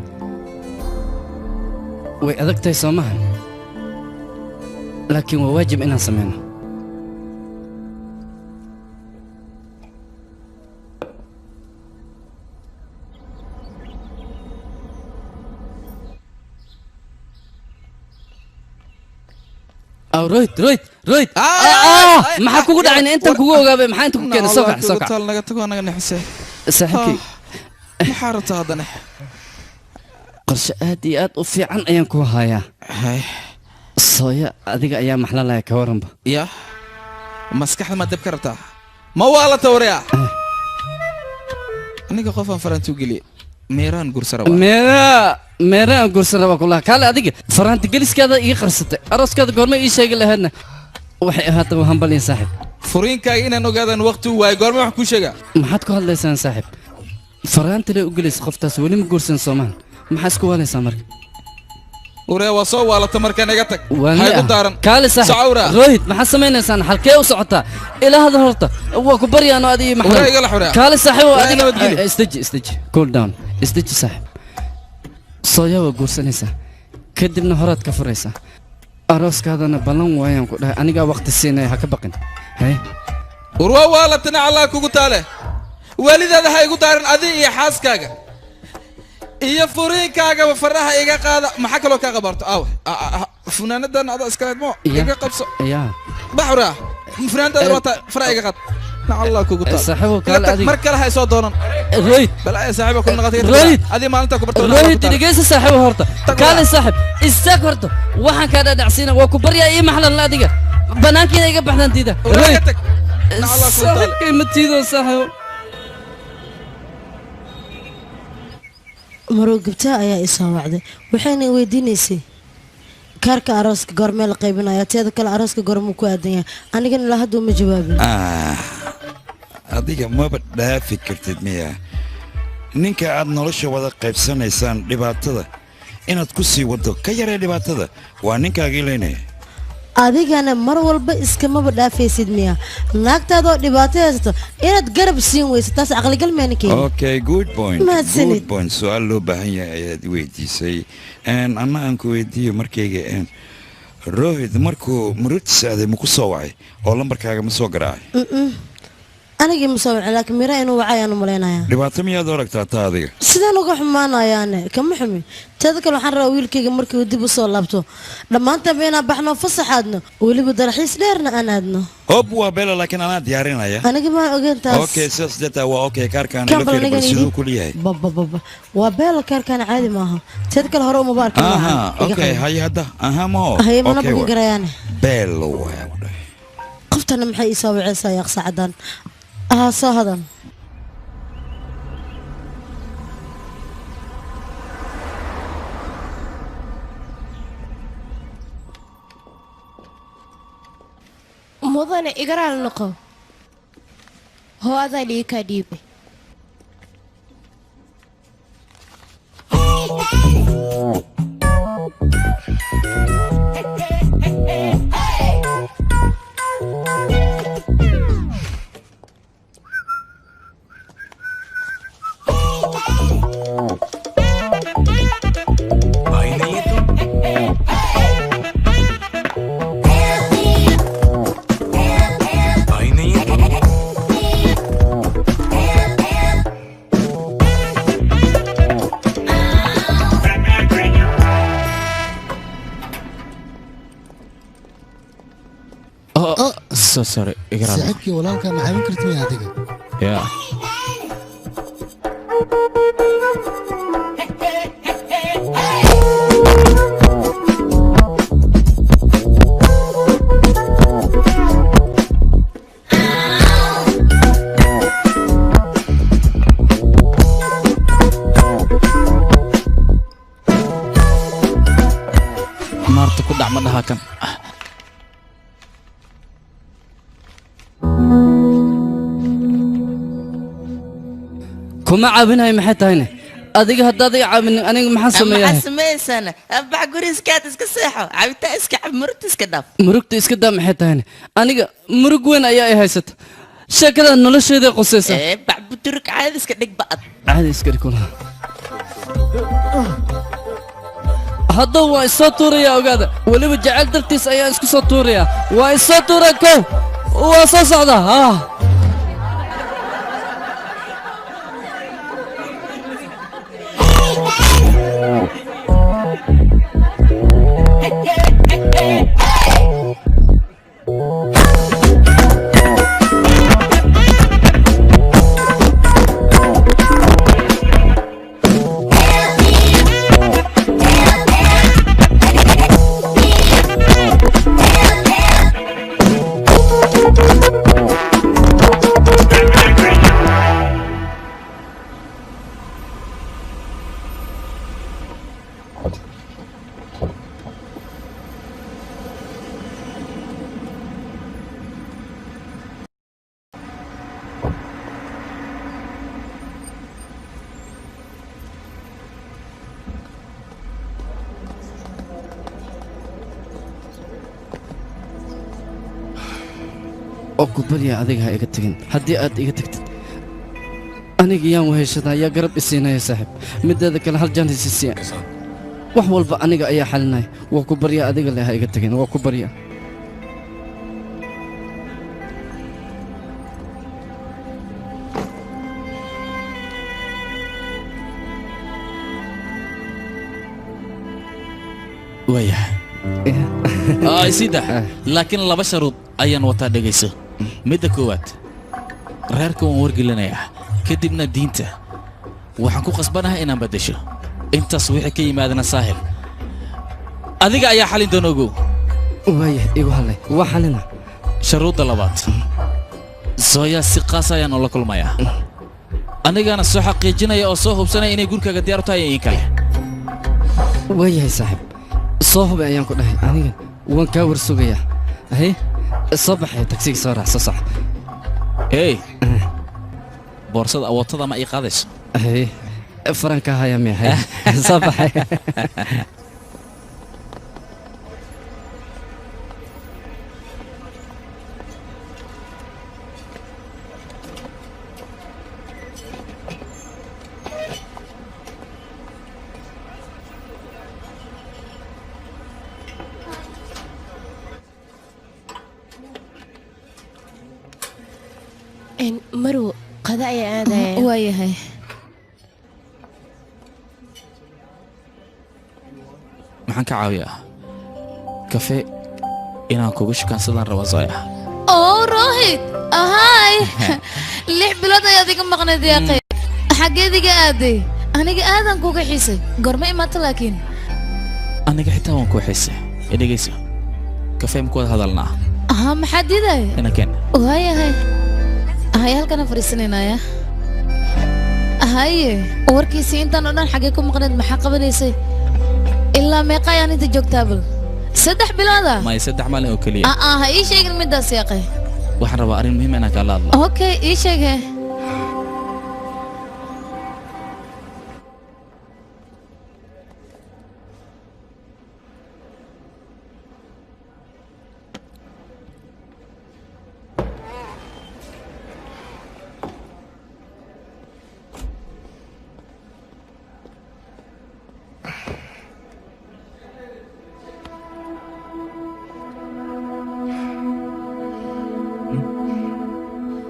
Way adag tahay soo maha, laakiin waa waajib inaan sameyno. Aw Royd, Royd, Royd, maxaa kugu dhacayna? Intan kugu ogaabay, maxaa inta ku keenay? Soo kac, soo kac. Naga tago, naga nixisay. Saaxiibkay. Maxaa rabtaa haddana? Qorshe aad iyo aad u fiican ayaan ku hayaa. Sooya adiga ayaa maxlalaya, ka waranba? Ya, maskaxda ma dab ka rabtaa? Ma waa la tawriya? Aniga qofaan faranti u geliye meeraan guursa rabaa. Meera, meera aan guursan rabaa kulaha. Kaale, adiga faraanti geliskaada ii qarsatay, arooskaada goorma ii sheegi lahaydna? Waxay ahaataba hambalyin saaxiib. Furiinkaaga inaan ogaadan waqti u waayo, goorma wax kuu sheegaa? Maxaad ku hadlaysaan saaxiib? Faraanti lay u gelaysa qoftaas, weli ma guursan soomaan? Maxaa isku waalaysaa marka? Uree, waa soo waalata markaan, iga tag. Waan ha igu daaran. Kaale saaxiib. Socawra. Rohit, maxaad samaynaysaan? Halkee u socotaa? Ilaa hadda horta waa ku baryaano adiga maxaa? Uree, igala xuraa. Kaale saaxiib, Waa adiga nabadgelyo. Isdeji, isdeji, cool down, isdeji saaxiib. Sooyaa waa guursanaysaa, kadibna horaad ka furaysaa. Arooskaadana ballan waayaan ku dhahay, anigaa waqti siinaya, ha ka baqin. Haye. War waa waalatana, Allah kugu taale, waalidaada ha igu daaran. Adi iyo xaaskaaga iyo furiinkaagaba faraha iga qaada. Maxaa kaloo kaa qabaarto? Aaw funaanadan ada iska leed mo iga qabso. Ya. Baxura funaanadaada wata, faraha iga qaad, Allah kugu taale. Saaxiibow, Iga kaale tag, adiga. Mar kale ha isoo doonan. Rohit. Balaa saaxiiba ku noqotay. Rohit. Adi maalinta ku barto. Rohit, dhegeysa saaxiibo horta. Kaale saaxiib, istaag horta. Waxaan kaa dhadhacsiina, waa ku baryaa, ii maxlan la adiga. Banaankiina iga baxdaan diida. Rohit. Nacalaa kugu taale. Saaxiibkay ma tiidoo saaxiibo. Marow gabtaa ayaa i soo wacday, waxayna i weydiinaysay kaarka arooska goormee la qaybinaya, teeda kale arooska goormuu ku aadan yahay. Anigana ilaa hadda uma jawaabin. Ah, adiga maba dhaafi kartid miya ninka aad nolosha wada qaybsanaysaan? Dhibaatada inaad ku sii waddo ka yaree dhibaatada, waa ninkaagii leynaya. Adigana mar walba iskamaba dhaafaysid miya naagtaadoo dhibaato haysato inaad garab siin weyso? Taas caqligal miya ninkeyga? Okay, good point. Mahadsanid. Good point. Su-aal loo baahan yahay ayaad i weydiisay. Anna aan ku weydiiyo markayga, Rohit markuu murugtiisa aaday ma ku soo wacay oo lambarkaaga ma soo garaacay? Anigii ma soo wacin, laakiin mira inuu wacay ayaan u malaynayaa. Dhibaato miyaad u aragtaa taa adiga? Sidaan uga xumaanayaane? Kama xumi. Teeda kale waxaan rabaa wiilkayga markii uu dib u soo laabto dhammaantaanba inaan baxno, fasaxaadno, weliba dalxiis dheerna aan aadno. Hob waa bela, laakiin anaa diyaarinaya. Aniga maan ogeyn taas. Okay, sidaas deetaa waa okay. Kaarkaan Kan ila fiiri bal bal siduu aniga ku leeyahay. Babababa, waa beela. Kaarkaan caadi maaha. Teeda kale hore umaba arkin. Aha. Maahan. Iga Okay. qabo. Haye hadda, aha mo. Haye, mana Okay, bukin waa. karayaane. Beelo waay. Qoftana maxay ii soo waceysaa yaaq saacadan? Aha, soo hadan. Mudane, igaraal noqo. Hoo, adaa lii kaa dhiibay. भाई नहीं है तू, भाई नहीं है तू। Oh, so sorry, iga raali. Saaxiibkii, walaalkaa ma caawin kartid miya adiga? Yeah. Naarta ku dhac, ma dhaha kan. Kuma caawinayo maxay tahayne? Adiga haddaad iga caawinin, aniga maxaan sameeyaa? Maxaa samaysana? Bax guriiskaad iska seexo, cabitaan iska cab, murugta iska dhaaf. Murugta iska daa maxay tahayne? Aniga murug weyn ayaa i haysata, sheekada nolosheeda qusaysa. Ee bax buturug, caadi iska dhig ba'ad. Caadi iska dhig kulaha. Hadda waa isoo tuuraya, ogaada. Weliba jacayl dartiis ayaa isku soo tuuraya. Waa isoo tuura kow, waa soo socda ah. Oo ku barya, adiga ha iga tegin. Haddii aad iga tagtid, aniga yaan weheshadaa? Yaa garab isiinaya saaxiib? Mideeda kale hal jaan hesisiya, wax walba aniga ayaa xalinaya. Waa ku barya, adiga leh ha iga tegin, waa ku barya. Waayahay, sida laakiin laba sharuud ayaan wataa, dhegayso. Midda koowaad, reerka waan wargelinayaa, kadibna diinta waxaan ku qasbanahay inaan beddesho. Intaas wixii ka yimaadana, Saahil, adiga ayaa xalin doona, ogow. Waaya, igu hadlay, waa xalina. Sharuudda labaad, Zoya si qaas ayaan ula kulmayaa, anigana soo xaqiijinaya oo soo hubsanaya inay gurkaaga diyaar u tahay iyo in kale. Waayahay saaxiib, soo hubay ayaan ku dhahay. Aniga waan kaa war sugayaa. Hay, soo baxay, tagsiga soo raac, soo soco. Ey, boorsada awootada ma ii qaadayso? Hay, faranka haya miya? Hay, soo baxay. Marwo, qada ayaa aadaya. Waayahay. Maxaan ka caawiyaa? Kafe inaan kugu shukaansadaan raba, Zoya. Oo Rohit, ahaay, 6 bilood ayaad iga maqnayd yaaqay. Xaggeed iga aaday? Aniga aadan kuga xiisay. Goorma imaata laakiin? Aniga xitaa waan kuu xiisay. Dhegeyso, kafee ma ku wada hadalnaa? Aha, maxaa diidaya? Ina keen. Waayahay, hay, halkana fadhiisanaynaya. Haye, warkiisii, intaan oo dhan xaggee ku maqnayd? Maxaa qabanaysay? Ilaa meeqa ayaan inta joogtaa? Bal 3 bilooda? May, 3 maalin oo keliya. Aa, ha ii sheegin midaas yaaqay. Waxaan rabaa arrin muhiim inaan kaala hadlo. Okay, ii sheege.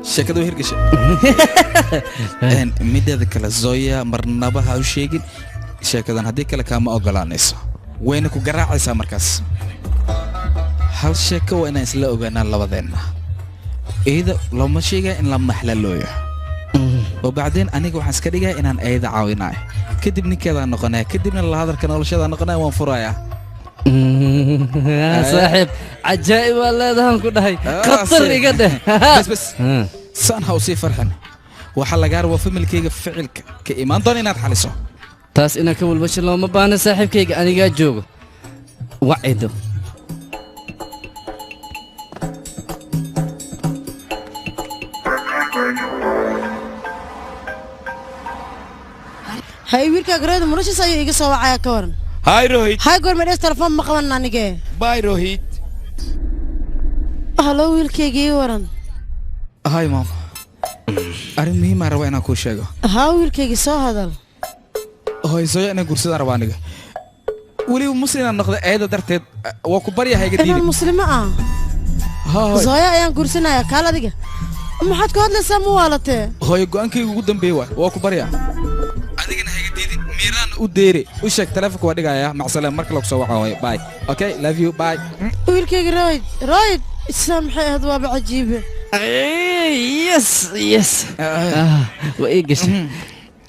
Sheekada way hirgashay. Mideeda kale, Zoya marnaba ha u sheegin sheekadan, haddii kale kaama ogolaanayso, wayna ku garaacaysaa. Markaas hal sheeko waa inaan isla ogaanaa labadeenna. Iyada looma sheegaya in la maxlalooyo, oo bacdeen aniga waxaan iska dhigaya inaan ayada caawinayo, kadib ninkeedaan noqonaya, kadibna la hadalka noloshadaa noqonaya, waan furayaa. Saaxiib, cajaa'ib waa leedahan ku dhahay, khatar iga dheh. Bas bas, saan ha usii farxin. Waxaa lagaa rabaa familkayga ficilka ka imaan doona inaad xaliso. Taas inaan ka walwasho looma baahna saaxiibkayga, anigaa joogo wacido. Hay, wiilkaaga Rohit Mauritius ayuu iga soo wacaya, ka waran? Hi Rohit. Hay, goorma dhees telefoon ma qaban anige. Bye Rohit. Halo, wiilkayga, ii waran. Hi mom, arrin muhiimaa rabaa inaan kuu sheego. Haa wiilkayga, soo hadal. Hooy, Zoya inaan guursadaan rabaa aniga, weliba muslim inaan noqda eeda darteed. Waa ku baryaha, iga inaan diidin. Muslimo ah? Hooy. Zoya ayaan guursanaya? Kaal, adiga maxaad ku hadlaysaa? Ma waalatee? Hooyo, go'aankayga ugu dambeeye waay, waa ku baryaa, adigana ha iga diidin, miiraan u deere u sheeg. Taleefonka waa dhigayaa, macsalaam, marka lagu soo waca hooyo. Bye, okay, love you, bye. Wiilkayga Rohit, Rohit, islaan maxay ahayd? Waaba cajiibe. Yes, waa ii gashay.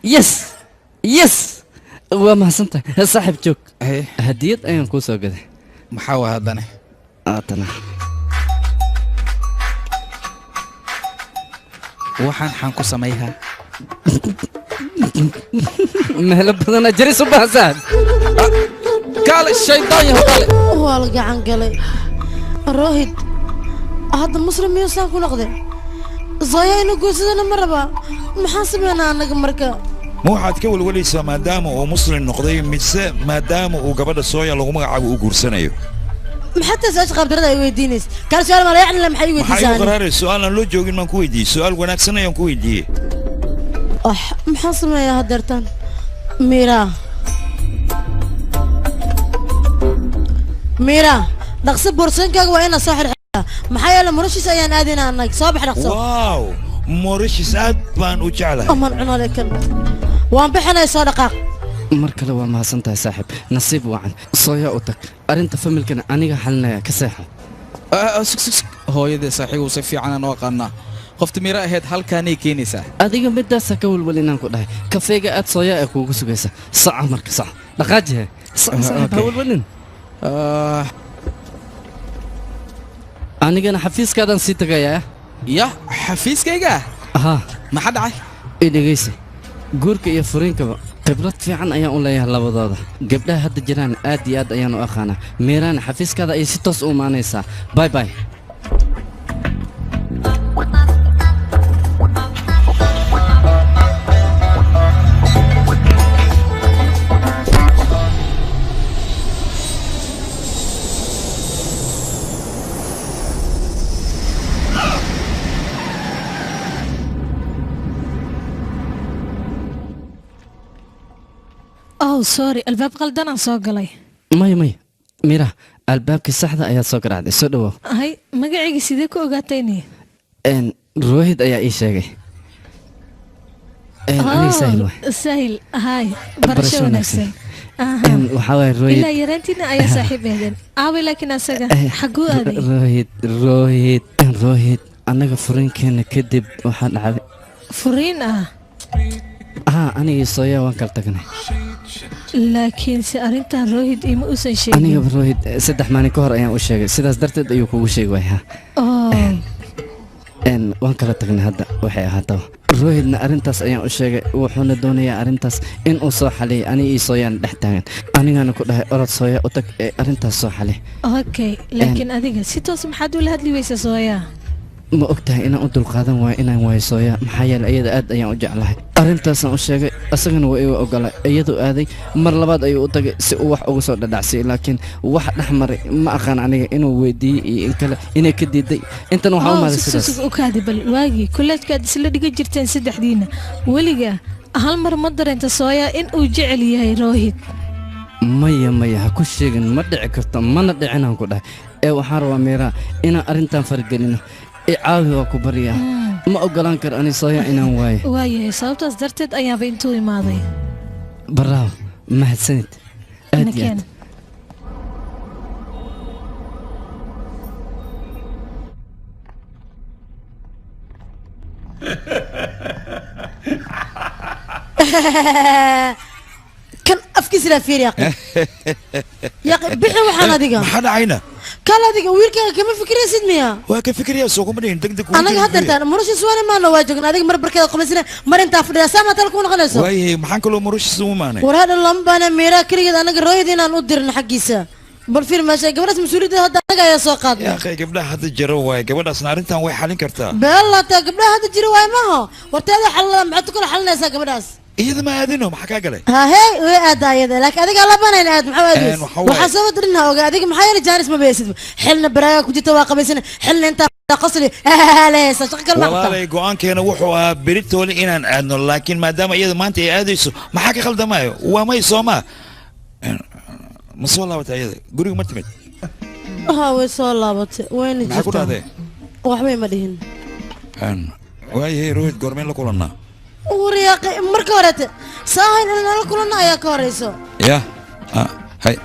Yes, waa mahadsantahay saaxiib. Joog, hadiyad ayaan kuu soo gaday. Maxaa waa haddane? Haatana. Waxaan xaan ku samayhaa? Meelo badanaa jaris u baahan saaxiib. Kaale, shaydaan yahow, kaale. Waa la gacan galay Rohit. Hadda muslim miyuusaan ku noqday? Zoya inuu guursadana ma rabaa. Maxaan sameynaa annaga marka? Ma waxaad ka welwalaysaa maadaama uu muslim noqday, mise maadaama uu gabadha Zoya lagu magacaabo uu guursanayo? Maxaa taa su-aasha qaabdarada ay weydiinaysa? Kaal, su-aal mala yacni la maxay Maxaa weydiisaa igu aniga? qaraaraysa? Su-aal aan loo joogin maan ku weydiiyey? Su-aal wanaagsan ayaan ku weydiiyey. Ah, maxaan sameeyaa haddeertan? Miira, Miira, dhaqso, boorsooyinkaaga waa inaad soo xirxirtaa, maxaa yeele Mauritius ayaan aadaynaa annaga. Soo bax, dhaqso. Wow, Mauritius aad baan u jeclahay. Aman cunale kan, waan bixinaya, soo dhaqaaq. Mar kale waa mahadsan tahay saaxiib, nasiib wacan. Zoya u tag, arrinta familkana aniga xalinaya, ka seexo. Sug sug sug, hooyadee saaxiibu si fiican aan u aqaanaa. Qofta Miira ahayd halkaanay keenaysaa. Adiga midaasa ka walwal inaan ku dhahay. Kafeega aad, Zoya ee kuugu sugaysa. Saca marka, sac, dhaqaajihe, sac saaxiib, ha walwalin. Anigana xafiiskaadaan sii tagayaa. Ya xafiiskayga Haa. Maxaa dhacay? I dhegeysi, guurka iyo furiinkaba khibrad fiican ayaan u leeyahay labadooda. Gabdhaha hadda jiraan aad iyo aad ayaan u aqaanaa. Miiraan xafiiskaada ayay si toos u imaanaysaa. Bye bye. Oh sorry, albaab qaldanaan soo galay. Maya maya Miira, albaabkii saxda ayaad soo garaacday. Soo dhawow. Hay, magacayga sidee ku ogaatayni? Rohit ayaa ii sheegay. Aniga Sahil waay. Sahil, hay, barasho wanaagsan. Waxaa waaye Rohit Ilaa yaraantiina ayaa saaxiib ehdeen. Aaway laakiin asaga xaguu aaday? Rohit, Rohit, Rohit, annaga furiinkeena kadib waxaa dhacday. Furiin ah? Haa, anigii Sooyaa waan kala tagnay. Laakiinse arrintan Rohit ima uusan sheegin. Anigaba Rohit 3 maalin ka hor ayaan u sheegay, sidaas darteed ayuu kugu sheegi waaya. Oh. Waan kala tagnay hadda waxay ahaataba. Rohitna arrintaas ayaan u sheegay, wuxuuna doonayaa arrintaas in uu soo xaliyo. Aniga iyo Sooyaan dhex taagan, anigana ku dhahay orod Sooya u tag ee arrintaas soo xali. Okay, laakiin adiga si toos maxaad ula hadli weysa Sooyaa? Ma og tahay inaan u dulqaadan waayo inaan waayo Sooya? Maxaa yeelay iyada aad ayaan u jeclahay. Arrintaasaan u sheegay, asagana waa iga ogolay. Iyadu aaday mar labaad ayuu u tagay si uu wax uga soo dhadhacsiyay, laakiin wax dhex maray ma aqaan aniga, inuu weydiiyey iyo in kale inay ka diiday. Intan waxaa u Oh, maaday sug sidaas. Sug u kaadi bal. Waagii kolleejkaad isla dhigan jirteen saddexdiina, weliga hal mar ma dareenta Sooyaa in uu jecel yahay Rohit? Maya maya, ha ku sheegin, ma dhici karto, mana dhicinaan ku dhahay. Ee waxaan rabaa Miira inaan arrintan fargelino. I caawi, waa ku baryaa. Ma ogolaan karo ani Sooya inaan waayo. Waayahay, sababtaas darteed ayaaba intuu imaaday. Baraaw, mahadsanid aad iyo aad. Nakeen. Kan afkiisa laa fiir yaaqi, yaaqi bixi waxaan adiga. Maxaa dhacayna? Kal adiga wiilkaaga kama fikiraysid miya? Waa ka fikiraya, soo kuma dhihin degdeg. Anaga hadda intaan murashis waan imaano waa joogna, adiga mar barkeeda qubaysana, mar intaa fadhiya saamaa tala ku noqonayso. Waayahay, maxaan kaloo murashis u imaanay? War hadha lama baana Miiraa keligeed, anaga Rohit inaan u dirno xaggiisa. Bal fiir meesha gabadhaas, mas-uuliyadda hadda anaga ayaa soo qaadnay. Yaaqay, gabdhaha hadda jiro waaye, gabadhaasna arrintan way xalin kartaa. Beelata gabdhaha hadda jiro waaye maaha. Warteeda xalala, maxaad ku kala xalinaysaa gabadhaas? Iyada ma aadino, maxaa kaa galay? Ha hey, way aada ayada, laakiin adiga labanayna aad maxaa aadays? Waxaa waaye- Waxaa soo dirina oga adiga, maxaa yeelay jaanis ma baysid, xilna baraaga ku jirta waa qabaysana, xilna intaa qosli lehaysa, shaqo kale ma qabtaa. Walaalay, go-aankeena wuxuu ahaa beritoole inaan aadno, laakiin maadaama iyada maanta ay aadayso, maxaa ka khaldamayo? Waa may soomaa ma soo laabatay iyada guriga ma timid? Ha, way soo laabatay, wayna Maxaa ku jirtaa. dhahday? Waxbay ma dhihin. Waayahay, Rohit goormeen la kulannaa? Waryaaqi, marka horete saahayn in nala kulanna ayaa ka horeyso. Ya hay,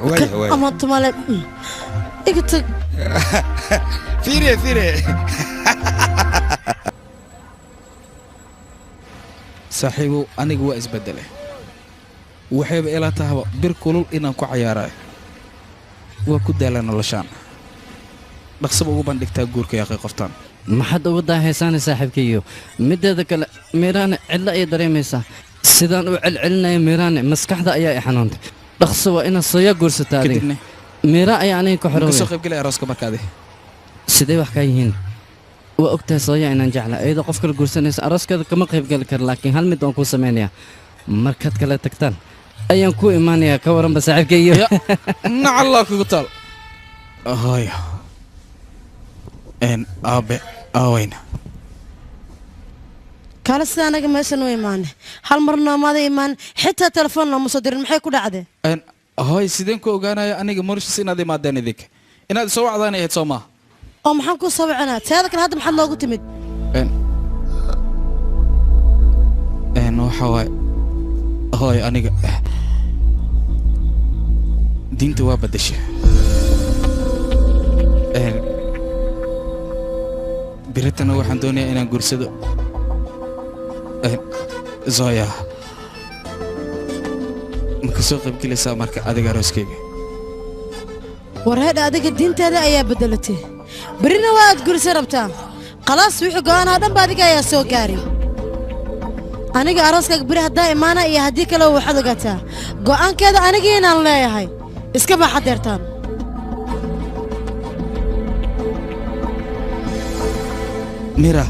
waayahay waaya. Ama tumale iga tag. Fiiriye fiiriye. Saaxiibow, aniga waa isbeddelay, waxayba ila tahaba bir kulul inaan ku cayaarayo. Waa ku daalaa noloshaan, dhaqsaba ugu bandhigtaa guurka yaaqay qoftaan. Maxaad uga daahaysaana saaxiibkayyo? Mideeda kale Miiraane cidlo ayay dareemaysaa. Sidaan u celcelinaya Miiraane maskaxda ayaa i xanuuntay. Dhaqso waa inaad Sooya guursataa adiga. Kadibna? Miira ayaa aniga ka Ma kasoo xoroobay. qaybgelay arooska markaadi? Sidee wax kaa yihiin? Waa ogtahay Sooya inaan jecla. Iyadoo qof kale guursanaysa arooskeeda kama qaybgeli karo, laakiin hal mid waan kuu samaynayaa: markaad kale tagtaan ayaan kuu imaanayaa. Ka waranba saaxiibkayyo? Nacallaa kugu taal hooyo. Aabe aaweyna? Kale sida anaga meeshan u imaanay hal mar noomada imaan, xitaa telefoon nooma soo dirin, maxay ku dhacday? Hooy, sideen ku ogaanaya aniga Mauritius inaad imaadeen? Idinka inaad isoo wacdaan ahayd soo maaha? Oo maxaan kuu soo wacanaa? Teeda kale hadda maxaad noogu timid? Waxa waaye hooy, aniga diinta waa beddesha. Biritana waxaan doonayaa inaan guursado Zoya. Ma ka soo qaybgelaysaa marka adiga arooskayga? War heedha, adiga diintaada ayaa beddelatay, berrina waa aad gurisa rabtaa. Khalaas, wixii go'aanaa dhan ba adiga ayaa soo gaaray. Aniga arooskaaga beri haddaa imaana iyo haddii kale, waxaad ogaataa go'aankeeda anigii inaan leeyahay. Iska baa xadeertaan. Mira,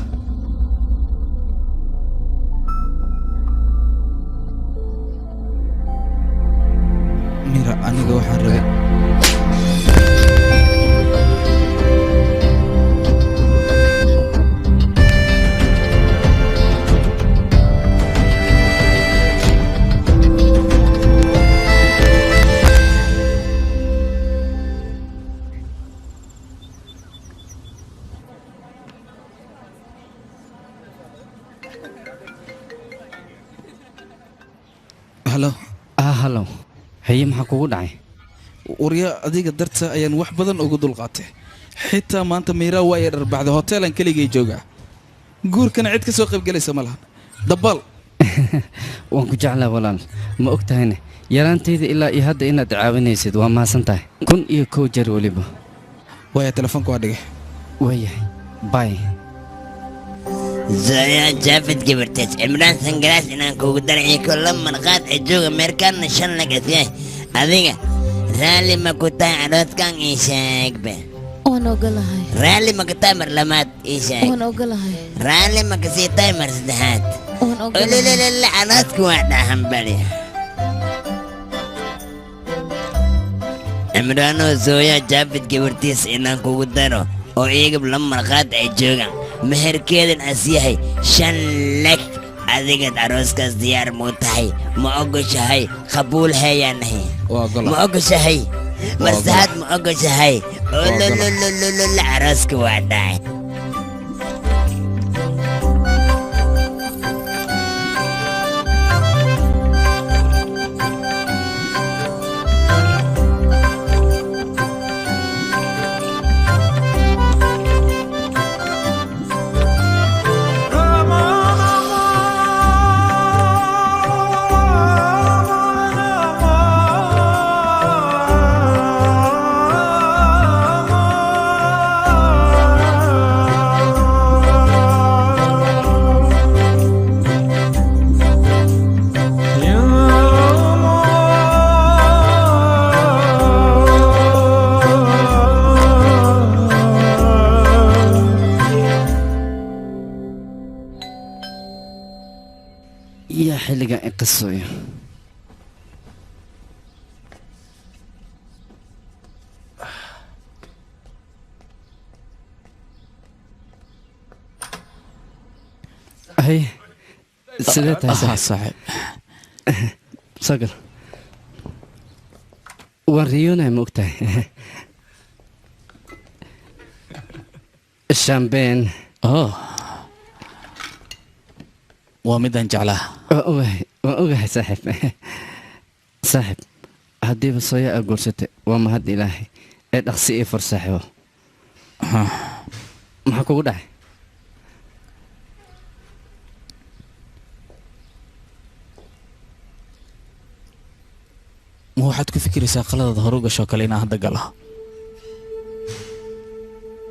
Mira, aniga waxaan rabay. Halo. Ah, halo. Haye, maxaa kugu dhacay? Warya, adiga darta ayaan wax badan ugu dulqaatay. Xitaa maanta Miiraa waa ay dharbacday. Hoteelan keligay joogaa, guurkana cid ka soo qayb galaysa ma lahan. Dabal. Waan ku jeclaa walaal, ma og tahayne yaraantayda ilaa iyo hadda inaad caawinaysid? Waa mahadsan tahay 1001 jeer weliba. Waaya, telefoonka waa dhigay. Waayahay, bye. Zoya Jaafid gabartaas, Cimraan sangalaas inaan kugu daray kolla marqaad ee jooga meerkaana shan lagasyahay. Adiga raalli ma ku tahay arooskan? Ii sheegbe. Waan ogolahay. Raalli ma ku tahay mar labaad? Ii sheeg. Waan ogolahay. Raalli ma kasii tahay mar saddexaad? Waan ogolahay. Ololololo, aroosku waa dhahan bali. Cimraanoo, Zoya Jaafid gabartiis inaan kugu daro oo iyagab la marqaad ay joogaan, meherkeedan as yahay 5 lag, adigaad arooskaas diyaar muu tahay? Ma ogoshahay? Qabuul heeyaanahay. Ma ogoshahay mar saddexaad? Ma ogoshahay? Olololololo, arooska waa dhacay. Yaa xilligan iqasooyo? Hay, sidee tahay? Saaxiib. Soo gal. Waan riyoonaya, ma ogtahay? Champagne. Oh, waa midaan jeclaa. Waan ogahay, waan ogahay saaxiib. Saaxiib, haddiiba Zoya aa guursatay, waa mahad Ilaahay ee dhaqsi ii fur, saaxiibo. Maxaa kugu dhacay? Ma waxaad ku fikiraysaa qaladaad hore u gashoo kale inaan hadda galo?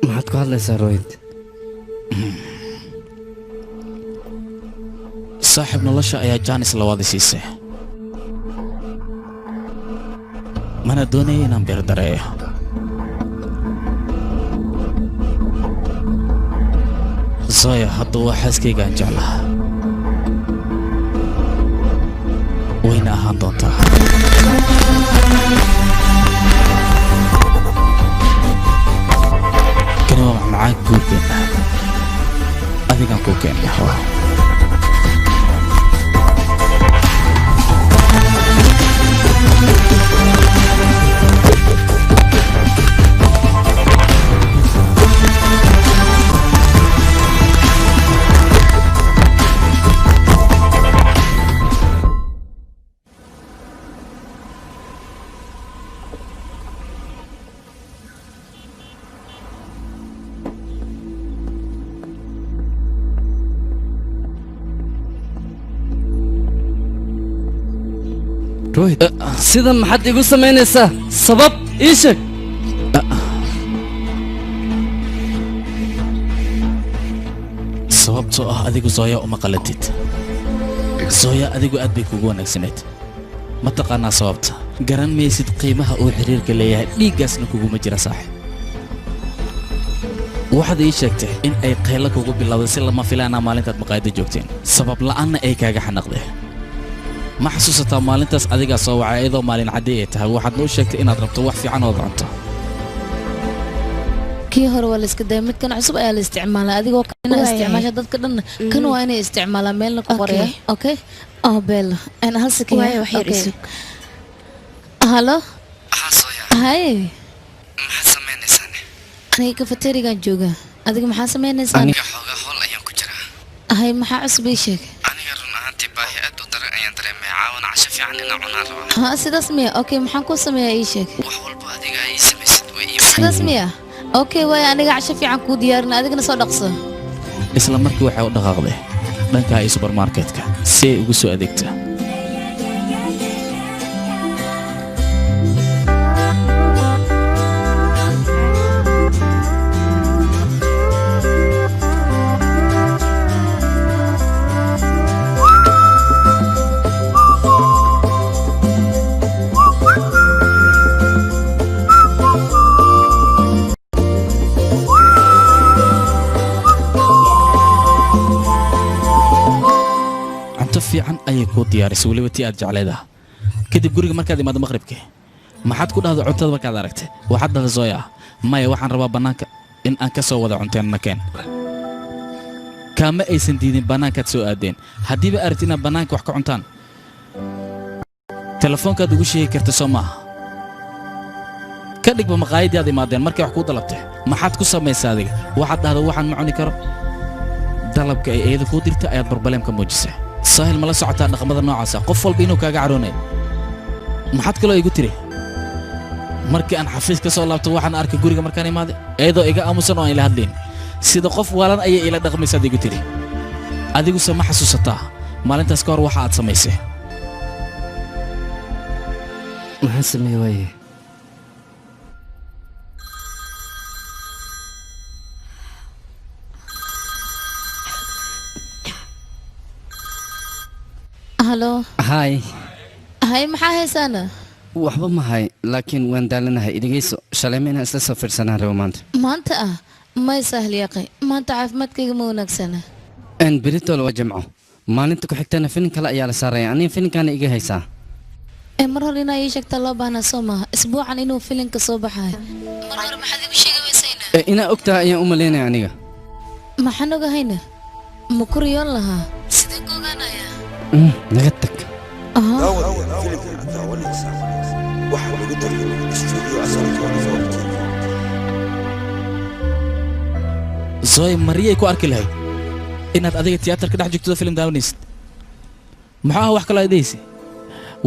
Maxaad ku hadlaysaa, Rohit? Saaxiib, nolosha ayaa jaanis labaad i siisay, mana doonaya inaan beerdareeyo. Zoya hadda waa xaaskayga aan jeclaha, wayna ahaan doontaa. Kani waa macmacaan guurkeenna, adigaan kuu keenay. Rohit, sida maxaad igu samaynaysaa? Sabab ii sheeg. Sababtoo ah adigu Zoya uma qalantid. Zoya adigu aad bay kugu wanaagsanayd. Ma taqaanaa sababta? Garan maysid qiimaha uu xiriirka leeyahay, dhiiggaasna kuguma jira saaxiib. Waxaad ii sheegtay in ay qaylo kugu bilowday si lama filaana maalintaad maqaayadda joogteen, sabab la'aanna ay kaaga xanaqday. Ma xasuusataa maalintaas adigaa soo wacay iyadoo maalin caddi ay tahay? Waxaadna u sheegtay inaad rabto wax fiican ood cunto. Kii hore waa la iska daya, midkan cusub ayaa la isticmaalaa. Adigoo kana isticmaasha dadka dhan kan waa inay isticmaalaan, meelna ku qoraya. Okay, oh Bella, ana hal second. Waayo, wax yar isug. Halo, hay, maxaad samaynaysaa? Aniga kafeterigan jooga, adiga maxaa samaynaysaa? Aniga xoogaa howl ayaan ku jiraa. Hay, maxaa cusub ii sheeg? Aniga run ahaantii baahi aad u daran ayaan dareemaya, caawana casho fiican inaan cunaan rabaa. Ha, sidaas miya? Okay, maxaan kuu sameeyaa ii sheeg? Wax walba adiga ay ii samaysid way ii Sidaas miya? Okay, waaya, aniga casho fiican kuu diyaarin, adigana soo dhaqso. Isla markii waxay u dhaqaaqday dhanka iyo supermarketka si ay ugu soo adeegto. Cunto fiican ayay kuu diyaarisay, weliba tii aad jecleedaha. Kadib guriga markaad imaado maqribkii, maxaad ku dhahda cuntada markaad aragtay? Waxaad dhahda, Zoya, maya, waxaan rabaa bannaanka in aan ka soo wada cunteenna keen. Kaama aysan diidin, bannaankaad soo aadeen. Haddiiba aragti inaad bannaanka wax ka cuntaan, telefoonkaad ugu sheegi karta, soo maaha? Ka dhigba maqaayadii aad imaadeen markay wax kuu dalabtay, maxaad ku samaysaa adiga? Waxaad dhahda, waxaan ma cuni karo. Dalabka ay iyada kuu dirtay ayaad barbaleemka muujisay. Saahil, ma la socotaa dhaqamada noocaasa qof walba inuu kaaga caroonayo? Maxaad kaloo igu tiri? Markii aan xafiis ka soo laabto, waxaan arkay guriga markaan imaaday iyadoo iga aamusan oo aan ila hadlayn, sida qof waalan ayay ila dhaqmaysaad igu tiri. Adiguse ma xasuusataa maalintaas ka hor waxa aad samaysay? Maxaan sameeye waaye? Halo. Hay. Hay, maxaa haysaana? Waxba ma hay, laakiin waan daalanahay. Idhegeyso, shalay ma inaan isla soo fiirsanaan rabo maanta. Maanta ah? May, Sahil yaqay, maanta caafimaadkayga ma wanaagsana. N beritol waa Jimco, maalinta ku xigtana filin kale ayaa la saaraya. Aniga filinkaana iga haysaa. Ee mar hore inaa ii sheegtaa loo baahnaa, soo maaha? Isbuucan inuu filinka soo baxayo mar hore maxaad igu sheegi weysayna? Ee, inaa ogtahay ayaan u malaynaya aniga. Maxaan ogahayna? Ma ku riyoon lahaa? Sideen ku ogaanayaa? Naga tag. Daawadayaal, filimkan aad daawanaysaa waxaa lagu tarjumay studio Asalka TV. Zoy, mariyay ku arki lahayd inaad adiga tiyaatarka dhex joogto filim daawanaysid. Maxaa ah wax kaloo aad dhehaysa?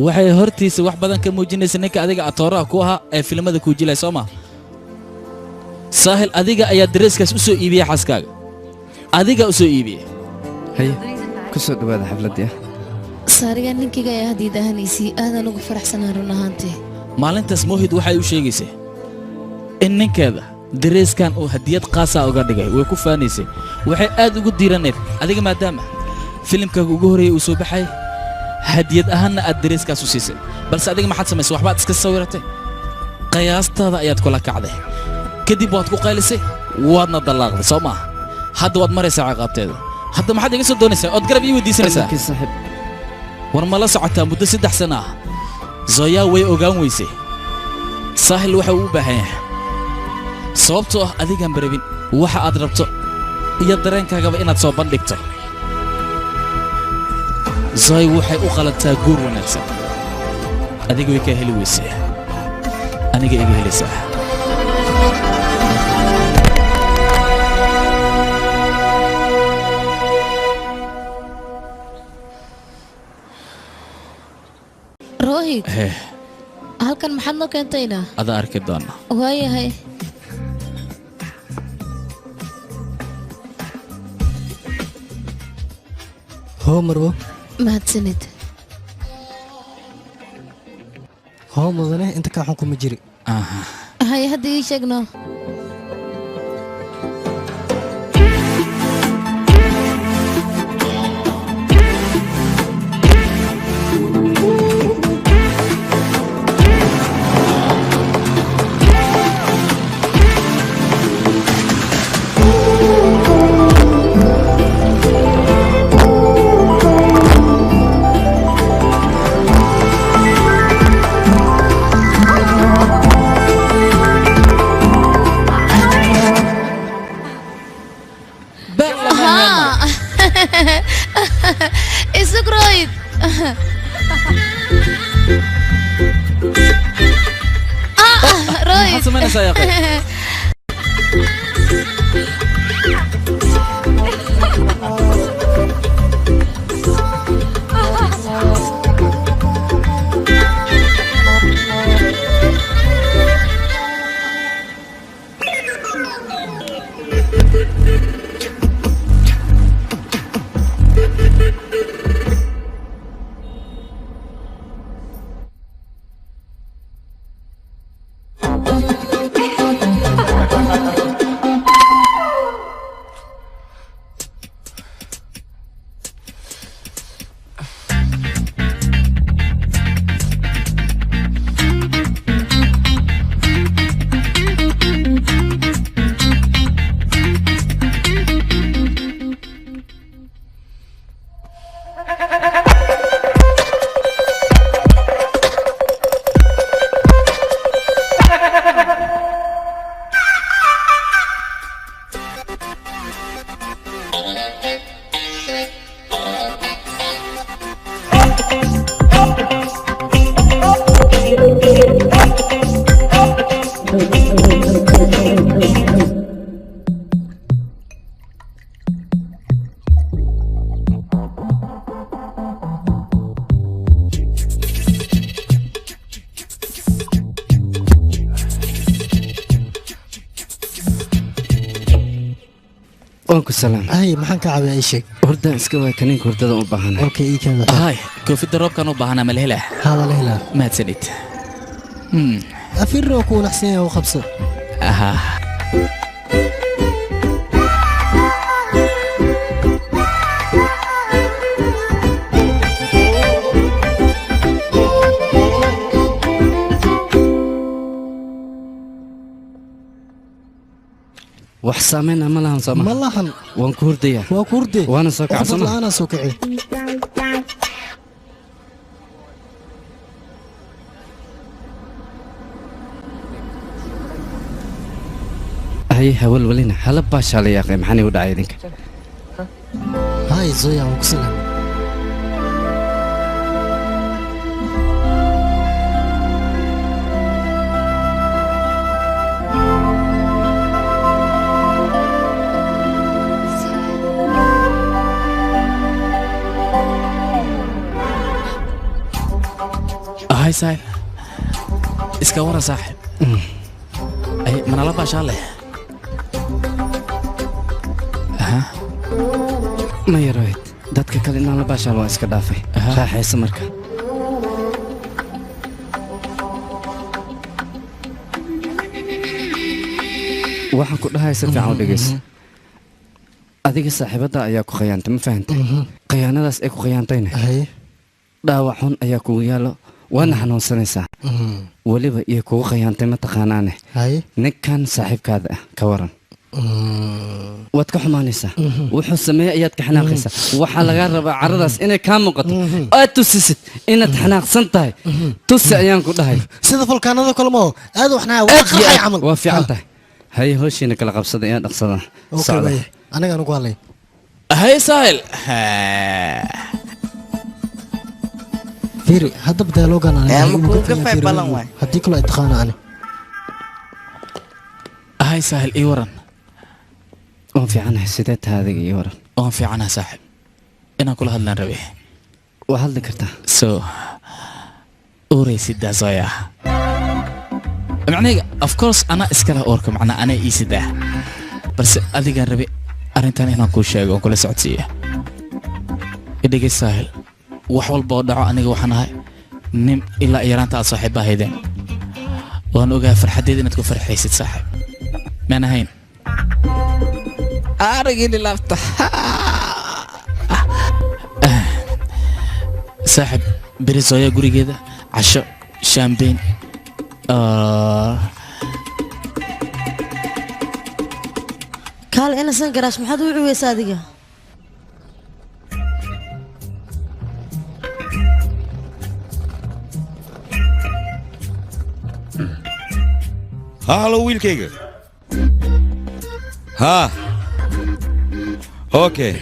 Waxay hortiisa wax badan ka muujinaysa ninka adiga atooraha ku ahaa ee filimada kuu jilay, soo maa? Saahil, adiga ayaa dareeskaas u soo iibiyey xaaskaaga, adiga u soo iibiyey. Haye, ku soo dhawaada xafladdii ah. Saariga ninkayga ayaa hadiid ahaanaysii, aadaan ugu faraxsanaa run ahaantii. Maalintaas Mohid waxay u sheegaysay in ninkeeda dareeskan uu hadiyad qaasaa uga dhigay. Way ku faanaysay, waxay aad ugu diiraneed adiga maadaama filimkaaga ugu horreeyay uu soo baxay, hadiyad ahaanna aad dareeskaas u siisay. Balse adiga maxaad samaysay? Waxbaad iska sawiratay, qiyaastaada ayaad kula kacday, kadib waad ku qaylisay, waadna dallaaqday, soo maaha? Hadda waad maraysaa ciqaabteeda. Hadda maxaad iga soo doonaysaa ood garab ii weydiisanaysaa? War ma la socotaa muddo 3 sano ah Zoya way ogaan weysay Saahil waxa uu u baahan yahay? Sababtoo ah adigaan barabin waxa aad rabto iyo dareenkaagaba inaad soo bandhigto. Zoy waxay u qalantaa guur wanaagsan, adiga way kaa heli weysay, aniga iga helaysaa. Rohit. Heh. Halkan maxaad noo keentayna? Adaa arki doona. Waayahay. Hoo marwo. Mahadsanid. Hoo mudane, inta kaa xun kuma jiri. Hay, hadda ii sheegno. Rohit. Maxaad samaynaysaa, yaa? Waan ku salaam. Ay, maxaan ka caawiyaa? Ii sheeg. Hurdaan iska waay, kaniinka hurdada u baahanahay. Okay, ii keena. Hay, koofida roobkan u baahanaa, ma la helaa? Haa, waa la helaa. Mahadsanid. Afirna waa ku wanaagsan yahay, u qabso. Aha. Wax saameyn ah ma lahan, sooma? Ma lahan. Waan ku hurdayaa. Waa ku hurde. Waana soo kacay, Xabad sooma? la'aanaa soo kici. Haye, hawalwalina, hala baashaa la yaaqay. Maxaan igu dhacay idinka? Hay Zoya, waan ku salaam. Hay saaxib, iska waran saaxib? Ay, manala baashaa leh. Aha. Maya Rohit, dadka kale inaan la baashaal waan iska dhaafay. Raaxaysa marka. Waxaan ku dhahay si fiican u dhegeyso. Adiga saaxiibadda ayaa ku khiyaantay, ma fahantay? Khiyaanadaas ay ku khiyaantayna dhaawac xun ayaa kugu yaallo, waadna xanuunsanaysaa. Weliba iyo kugu khiyaantay ma taqaanaane? Ninkan saaxiibkaada ah ka waran? Waad ka xumaanaysaa, wuxuu sameeyey ayaad ka xanaaqaysaa. Waxaa lagaa rabaa caradaas inay kaa muuqato, aad tusisid inaad xanaaqsan tahay. Tusi ayaan ku dhahay. Sida fulkaanada kale ma aad waxnaa waa Aad iyo qarxay aad. Camal. Waa fiican tahay. Haye, howshiina kala qabsada, inaan dhaqsada. Okay. Socda. Waye anigaan ugu hadlay. Hay sahil. Fiiri haddaba dialogan. Eh, ma kugu gafay ballan waay. Haddii kale ay taqaana ani. Hay sahil, ii waran. Waan fiicanahay, sidee tahay adiga? Ii waran. Waan fiicanahay saaxib, inaan kula hadlaan rabe. Waa hadli kartaa. So uuraysidaa Zoya, macnayga of course anaa iskale uurka, macnaa anaa ii sidaa, balse adigaan rabe arrintan inaan kuu sheego oon kula socodsiiya. Idhegay saahil, wax walba oo dhaco aniga waxaan ahay nin ilaa yaraanta aad saaxiibba ahaydeen. Waan ogahay farxaddeed inaad ku farxaysid saaxiib maan ahayn. Aragili laabta saaxib, beri Zoya gurigeeda casho champagne. Kaal inasan garaash, maxaad u cuweysaa adiga? Ha, halo wiilkayga. Ha, okay,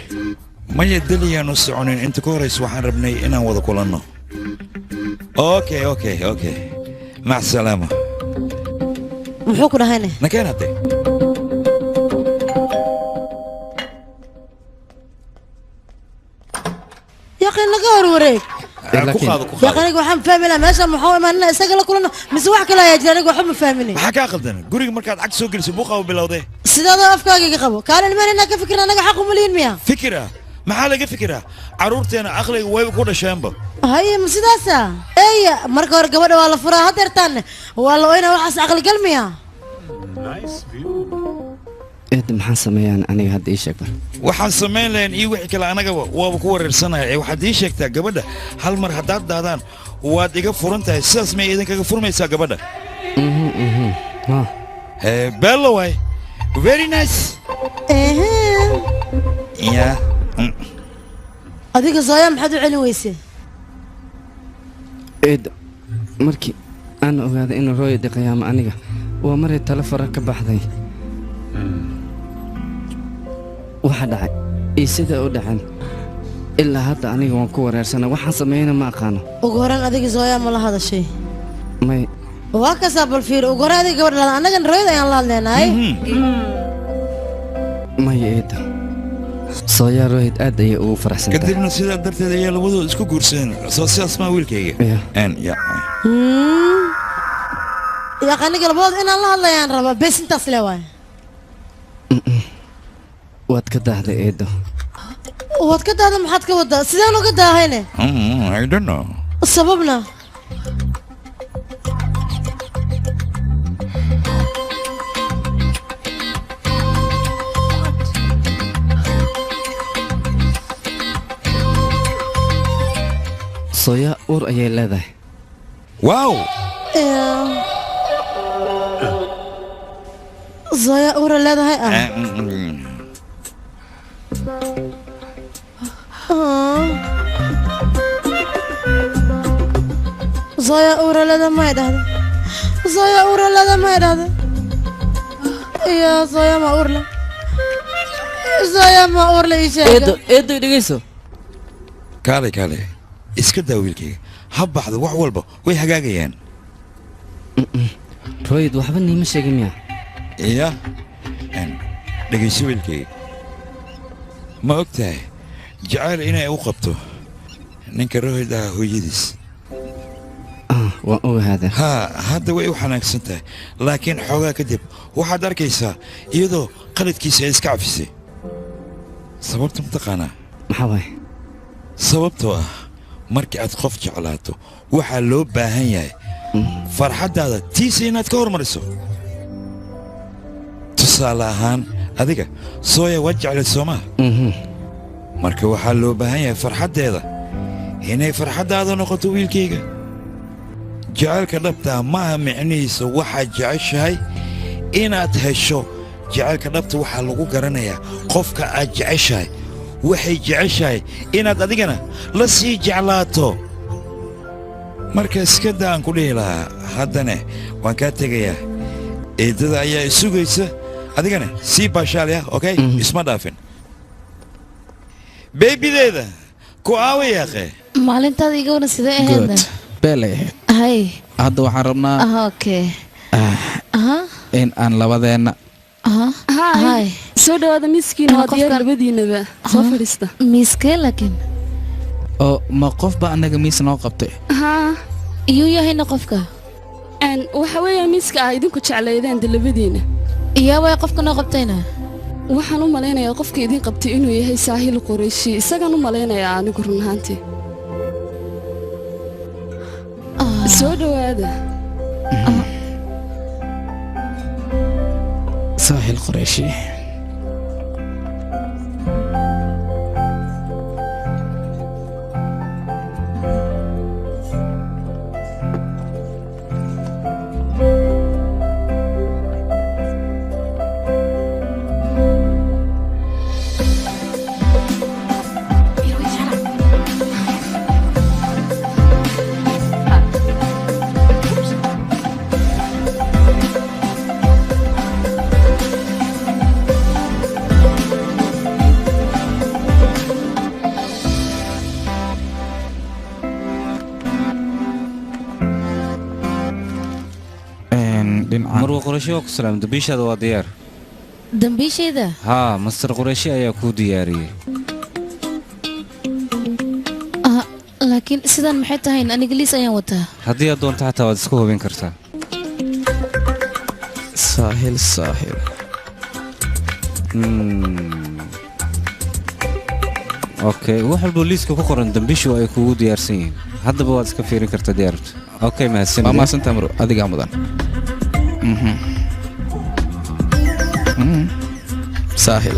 Maya deliyaan u soconin, inta ka horaysa waxaan rabnay inaan wada kulanno. Okay, okay, okay, mac salaama. Muxuu ku dhahayne? Nakeen hadde. Yaqin laga horwareeg. Ku qaado, ku Yaqin, qaado. Aniga waxaan fahmi lahaa meesha muxuu imaanina isaga la kulano mise wax kale ayaa jira, aniga waxba ma fahminin. Maxaa kaa qaldan? Guriga markaad cag soo geliso buuqa u bilowday. Sidaadoo afkaaga iga qabo, kaalin ilmahan inaan ka fikirna anaga xaq uma lihin miya? Fikira? Maxaa laga fikiraa? Carruurteena aqliga wayba ku dhasheenba. Haye, ma sidaasa? Eya, marka hore gabadha waa la furaa, hadeertaanne waa la oynaa, waxaas caqligal miya? Eed, maxaan sameeyaan aniga hadda? Ii sheeg bal. Waxaan samayn lahayn iyo wixii kale anagaba waaba ku wareersanaya. Ee waxaad ii sheegtaa, gabadha hal mar haddaad daadaan waad iga furan tahay, sidaas may idinkaga furmaysaa gabadha? Hee, bello waay, very nice. Ya. Adiga Zooya maxaad u celin weyse? Eed, markii aan ogaaday inuu Rohit qiyaamo aniga, waa maray talo fara ka baxday. Waxa dhacay iyo sida u dhaceen ilaa hadda aniga waan ku wareersana, waxaan sameeyana ma aqaano. Ugu horaan adiga Zooya ma la hadashay? May. Waa kasaa, bal fiir, ugu horaan adiga gabadha la annagan Rohit ayaan la hadleenahay. Maya eedda, Sooyaa Rohit aad ayay ugu faraxsan tahay. Kadibna sidaa darteed ayaa labadooda isku guursadeen. Soo sidaas maa wiilkayga? En ya. Yaaq, aniga labadood inaan la hadlayaan rabaa bes, intaas le waay. Waad ka daahday eeddo. Waad ka daahda? Maxaad ka wadaa? Sideen uga daahayne? I don't know. Sababna? Sooyaa uur ayay leedahay. Wow. Zoya uura leedahay ah? Ah. Zoya uura leedahay may dhahda? Zoya uura leedahay may dhahda? Iya, Zoya ma uur le? Zoya ma uur le? Ii sheega. Eedo, eedo, dhegeyso. Kaalay, kaalay, iska daa wiilkayga, ha baxdo, wax walba way hagaagayaan. Rohit waxba niima sheegin miya? Ya. Dhegayso wiilkayga, ma og tahay jacayl inay u qabto ninka Rohit ah hooyadiis? Waan ogahaada. Ha, hadda way u xanaagsan tahay, laakiin xoogaa kadib waxaad arkaysaa iyadoo qaladkiisa ay iska cafisay. Sababta mataqaanaa? Maxaa waay? Sababtoo ah markii aad qof jeclaato waxaa loo baahan yahay farxaddaada tiisa inaad ka hormariso. Tusaale ahaan, adiga Sooya waad jeclayd, soomaa? Marka waxaa loo baahan yahay farxaddeeda inay farxaddaada noqoto. Wiilkayga, jacaylka dhabtaa maaha micnihiisa waxaad jeceshahay inaad hesho. Jacaylka dhabta waxaa lagu garanayaa qofka aad jeceshahay waxay jeceshahay inaad adigana la sii jeclaato. Marka iska daa aan ku dhihi lahaa. Haddane waan kaa tegayaa, eeddada ayaa isugaysa, adigana sii baashaalya. Okay, isma dhaafin beebideeda ku aawayaaqe. Maalintaada iga waran, sidee ahaydna? Good, beelay ahayd. Hay. Hadda waxaan rabnaa Aha, okay, aha. in aan labadeenna Aha. Hi, soo dhawaada, miiskiina waa diyaar, labadiinaba soo fadhiista. Miiskee laakiin? Oo ma qof baa annaga miis noo qabtay? Haa. Iyuu yahayna qofka? Waxa weeya miiska ah idinku jeclaydeen de labadiina. Iyaa waay qofka noo qabtayna? Waxaan u malaynayaa qofka idin qabtay inuu yahay Saahil Qurayshi, isagaan u malaynayaa anigu run ahaantii. Soo dhawaada. Saaxil Qurayshi. Dhinaca Marwa Qurayshi waa ku salaam, dambiishaada waa diyaar. Dambiishayda? Haa, Master Qurayshi ayaa kuu diyaariyey. Ah, laakiin sidaan maxay tahay? Aniga liis ayaan wataa. Haddii aad doonto xataa waad iska hubin kartaa. Saahil, Saahil. Okay, wax walbo liiska ku qoran dambiishu ay kugu diyaarsan yihiin. Haddaba waad iska fiirin kartaa diyaarta. Okay, mahadsanid. Waa mahadsantahay Marwo, adigaa mudan. Saahil.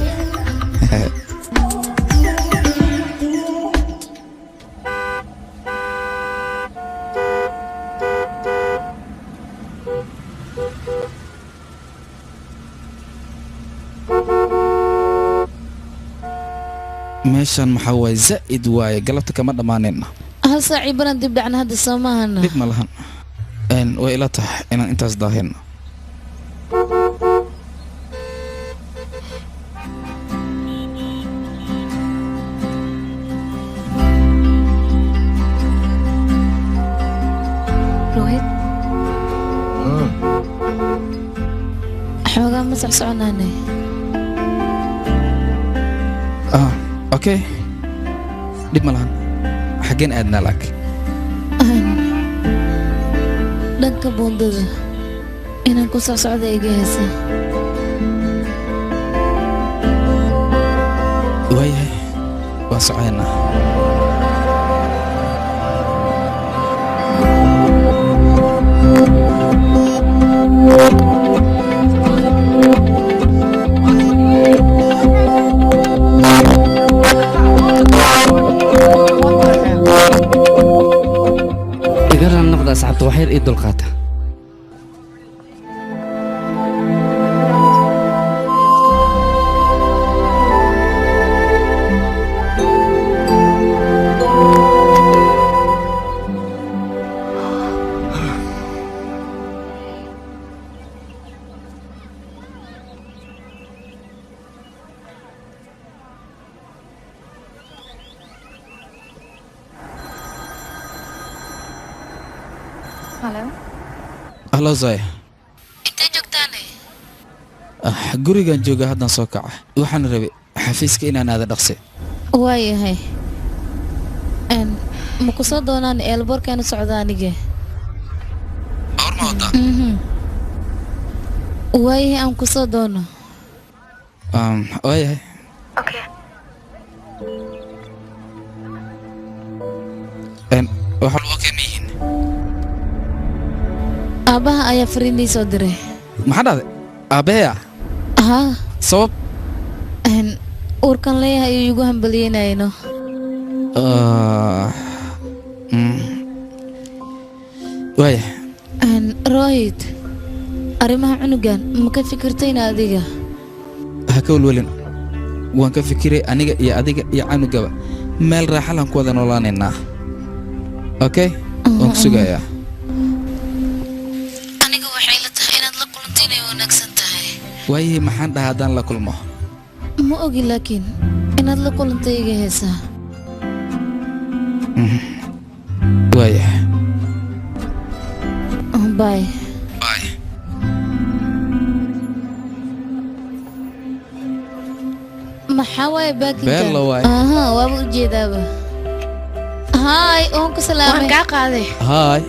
Meeshan maxaa waaye? Zaa'id waaye, galabta kama dhammaanayna. Hal saaci baran dib dhacna hadda, soo maahana? Dhib ma lahan. Way ila tahay inaan intaas daahino. Rohit, xoogaa ma socsoconaane? Ah, okay, dhib ma lahan. Xaggeen aadnaa lacag? Dhanka buundada inaan ku socsocda iga heesa. Waayahay, waan soconaynaa. Iga raal noqda asxaabta, wax yar ii dulqaata. Hello. Hello, Zoya. Intee joogtaane? Ah, gurigan jooga, haddaan soo kaca. Waxaan rabay xafiiska inaan aada dhaqsi. Waayahay. Ma ku soo doonaan? Eelboorkaanu socda anige. Waayahay, aan ku soo doono. Waayahay. Waxa okay ma yihiin? Aabbaha ayaa fariin ii soo diray. Maxaa dhahday? Aabbaheya? Haa. Sabab? Uurkan leeyahay ayuu igu hambalyeynayno. Ah. Waaya. Rohit, arrimaha cunugan ma ka fikirtayna adiga? Ha ka welwelin, waan ka fikiray. Aniga iyo adiga iyo canugaba meel raaxa laan ku wada noolaanaynaa. Okay, waan ku sugayaa. Aniga waxay la tahay inaad la kulanto inay wanaagsan tahay. Waayihii, maxaan dhahaa haddaan la kulmo? Ma ogi, laakiin inaad la kulantay iga heesaa. Waaya. Bye. Bye. Maxaa waaye baakinka? Bella waaye. Aha, waaba ujeedaaba. Haay, oon ku salaamay. Waan kaa qaaday. Hi.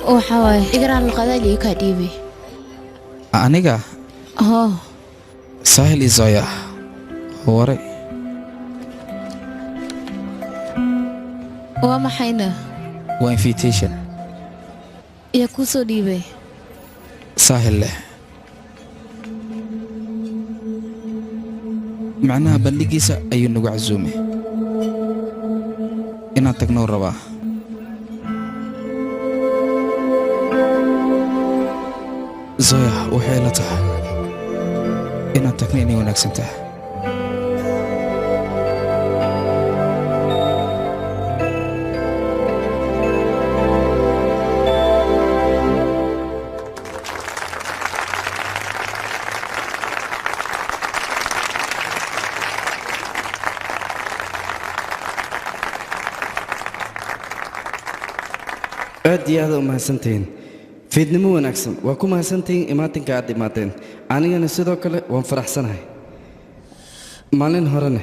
Waxaa waaye Igaraan luqadaa liiga kaa dhiibay. Aniga? Hoo. Saahil iyo Zoya waray. Waa maxayna? Waa invitation. Yaa kuu soo dhiibay? Saahil leh. Macnaha bandhigiisa ayuu nagu casuumay inaan tagnoo rabaa. Zoya, waxay la tahay inaan tagno inay wanaagsan tahay. Aad iyo aad u mahadsantihiin. Fiidnimo wanaagsan. Waa ku mahadsantihiin imaatinka aad imaateen. Anigana sidoo kale waan faraxsanahay. Maalin horena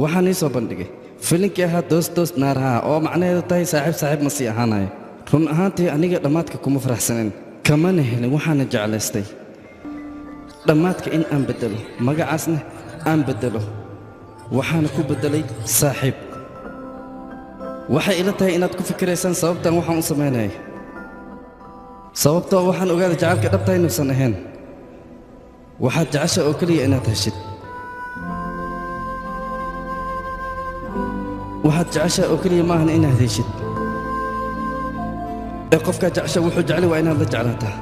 waxaan ii soo bandhigay filinkii ahaa Dost Dost Na Raha, oo macnaheedu tahay saaxiib saaxiib ma sii ahaanayo. Run ahaantii aniga dhammaadka kuma faraxsanin, kamana helin. Waxaana jeclaystay dhammaadka in aan beddelo, magacaasna aan beddelo. Waxaana ku beddelay saaxiib. Waxay ila tahay inaad ku fikiraysaan sababtan waxaan u samaynayay, sababtoo waxaan ogaaday jacaylka dhabta inuusan ahayn waxaad jecesha oo keliya inaad heshid. Waxaad jecesha oo keliya maahan inaad heshid, ee qofkaa jecesha wuxuu jeclay waa inaad la jeclaataa.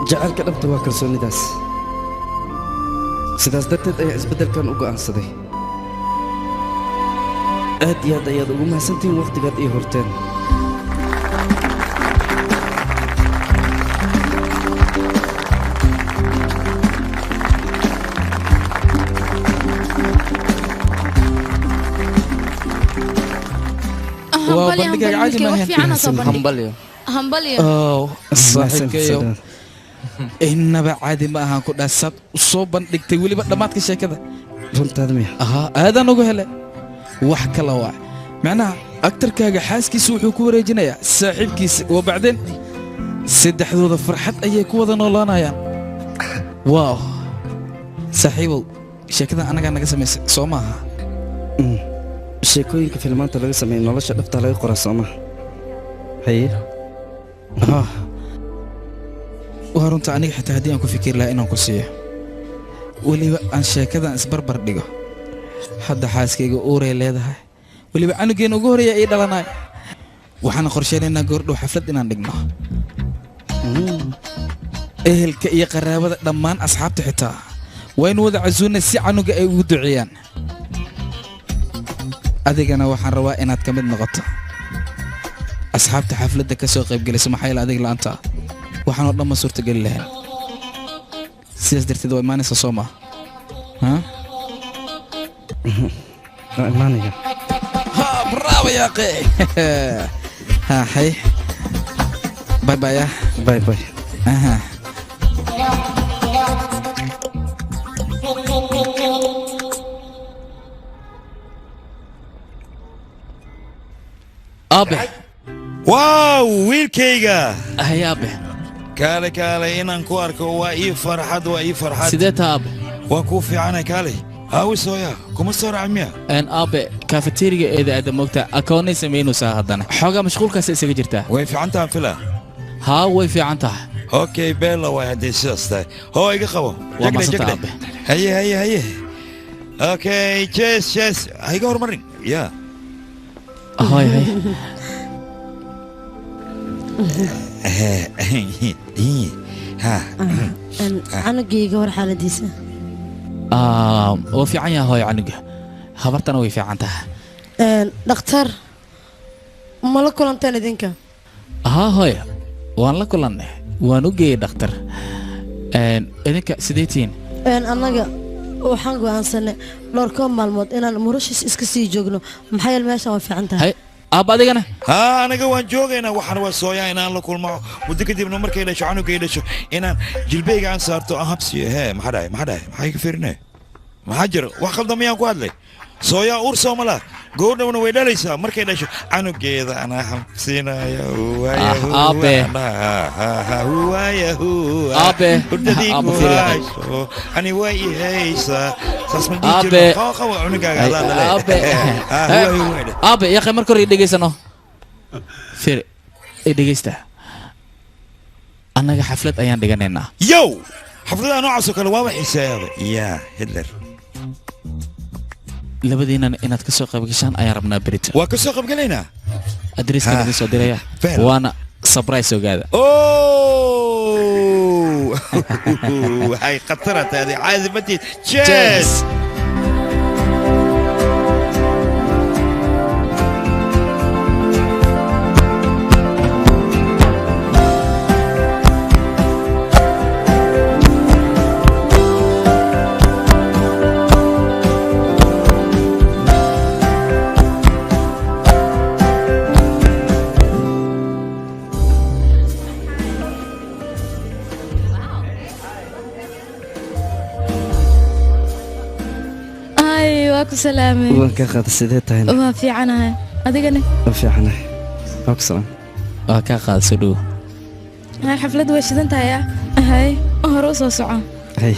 Jacaylka dhabta waa kalsoonidaas. Sidaas darteed ayaa isbeddelkan u go'aansaday. Aad iyo aad ayaad ugu mahadsantihiin wakhtigaad ii horteen. Waa bandhigaaga caadi ma ahayn. Hambalyo. Oh, saaxiibkayo, innaba caadi ma ahaan ku dhaha saad u soo bandhigtay, weliba dhammaadka sheekada. Runtaada miya? Ahaa, aadaan ugu hele. Wax kala waa macnaha aktarkaaga xaaskiisa wuxuu ku wareejinayaa saaxiibkiisa, wa bacdeen saddexdooda farxad ayay ku wada noolaanayaan. Wow, saaxiibow, sheekadan annagaa naga samaysay, soo maaha? Sheekooyinka filmaanta laga sameeya nolosha dhabta laga qoraa, soo maha? Haye. Waa runta. Aniga xitaa haddii aan ku fikiri lahaa inaan ku siiyo, weliba aan sheekadan isbarbar dhigo, hadda xaaskayga uuray leedahay, weliba canugeena ugu horreeya ii dhalanay. Waxaan qorsheynaynaa goordhow xaflad inaan dhigno, ehelka iyo qaraabada, dhammaan asxaabta xitaa waynu wada casuunay si canuga ay ugu duceeyaan. Adigana waxaan rabaa inaad ka mid noqoto asxaabta xafladda ka soo qaybgelaysa, maxaa yeele adiga la'aanta waxaan oo dhan ma suurtageli lahayn. Sidaas darteed waa imaanaysa, soo maa? Ha. Waa imaanaya. Ha, bravo yaaqe. Ha, hay, bye bye. Ah. Bye bye. Aha. Aabe. Waaw, wiilkayga. Hay aabe. Kaale, kaale, inaan ku arko waa ii farxad, waa ii farxad. Sidee taa, aabe? Waa kuu fiicanay. Kaale, aawi sooya kuma soo raacin miya? Aabe, kafeteriga eeda aada moogta akoonay samaynaysaa, haddana xoogaa mashquulkaas isaga jirtaa. Way fiican tahan fila. Haa, way fiican tahay. Okay, beella waay haddii sidaas tahay. Hoo, iga qabo. Waa mahadsanta, aabe. Haye, haye, haye. Okay, cheers, cheers. Ha iga horumarin ya. Hay, hay. Ha. Canugayga war xaaladiisa? Waa fiican yahay hooyo, canuga habartana way fiican tahay. Dhakhtar ma la kulanteen idinka? Haa hooyo, waan la kulannay, waan u geeyey dhakhtar. Idinka sidee tihiin? Annaga waxaan go'aansanay dhowr koo maalmood inaan murashis iska sii joogno, maxaa yeele meeshan waa fiican tahay. Hay aabba, adigana? Haa, anaga waan joogaynaa. Waxaan waa sooyaa inaan la kulmo muddo kadibna markay dhasho canugay dhasho inaan jilbeyga aan saarto, aan habsiyo. Hee, maxaa dhahay? Maxaa dhahay? Maxaa iga fiirinaya? Maxaa jira? Wax qaldan miyaan ku hadlay? Sooyaa uur sooma laha? Goordhowna way dhalaysaa. Markay dhasho canugeeda anaa habsiinaya. Aabe. Aabe. Hurdadii Aabe, ku fiiri. hayso ani waa i haysaa, saas ma dhihi Aabe. jirno? Qaba, qaba cunugaaga, adaa dhalay. Aabe. Ah, huwa, huwa. Aabe yaqay, marka hore i dhegaysano. Fiiri, i dhegaysta, annaga xaflad ayaan dhiganaynaa. Yow, xafladaha noocaas oo kale waaba xiiseeyaaba ya Hitler. Labadiinana inaad ka soo qayb gashaan ayaan rabnaa berito. Waa ka soo qaybgalaynaa. Adreeskan Ha. idin soo diraya, waana surprise, ogaada. Oh, waxay khatara tahay, caadi ma tiid. Cheers. Waa ku salaamay. Waan ka qaaday, sidee tahay? Waa fiicanahay, adigana? Waa fiicanahay, waa ku salaam. Waa kaa qaaday, soo dhowo. Hay, xafladdu way shidan tahay. Ah, hay, hore u soo soco. Hay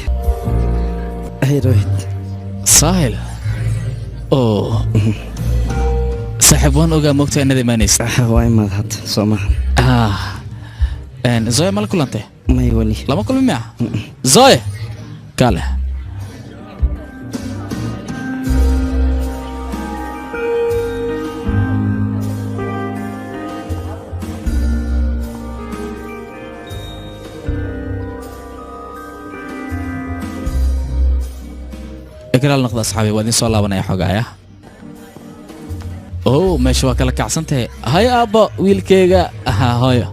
hay, Rohit. Saahil oo saaxiib, waan ogaa moogtaa inaad imaanaysa. Waa imaad hadda, soo maaha? Zoya ma la kulantay? May, weli lama kulmi miya? Zoya, kaale. Ikraal noqda asxaabi, waa idin soo laabanaya xogaaya. Oh, meesha waa kala kacsan tahay. Hay aabbo, wiilkayga. Ha hooyo,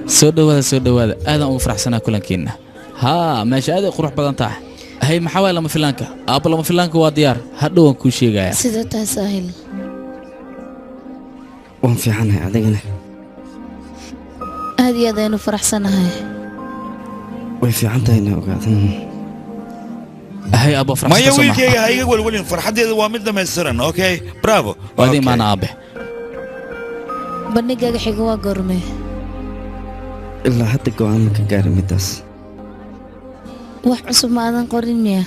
soo dhowaada, soo dhowaada. Aadaan ugu faraxsanaa kulankiina. Haa, meesha aad ay qurux badan tahay. Hay, maxaa waay lama filaanka? Aabbo, lama filaanka waa diyaar, hadhow waan kuu sheegaya. Sidee tahay, Saahil? Waan fiicanahay, adigana? Aad iyo aad aynu faraxsanahay. Way fiican tahay inaa ogaado. Hay aabbo. Maya, wiilkayga, ha iga welwelin, farxaddeeda waa mid dhammaystiran. Okay, bravo. Waad imaana aabe. Bandhigaaga xiga waa goormee? Ilaa hadda go'aan ma ka gaarin midaas. Wax cusub ma aadan qorin miya?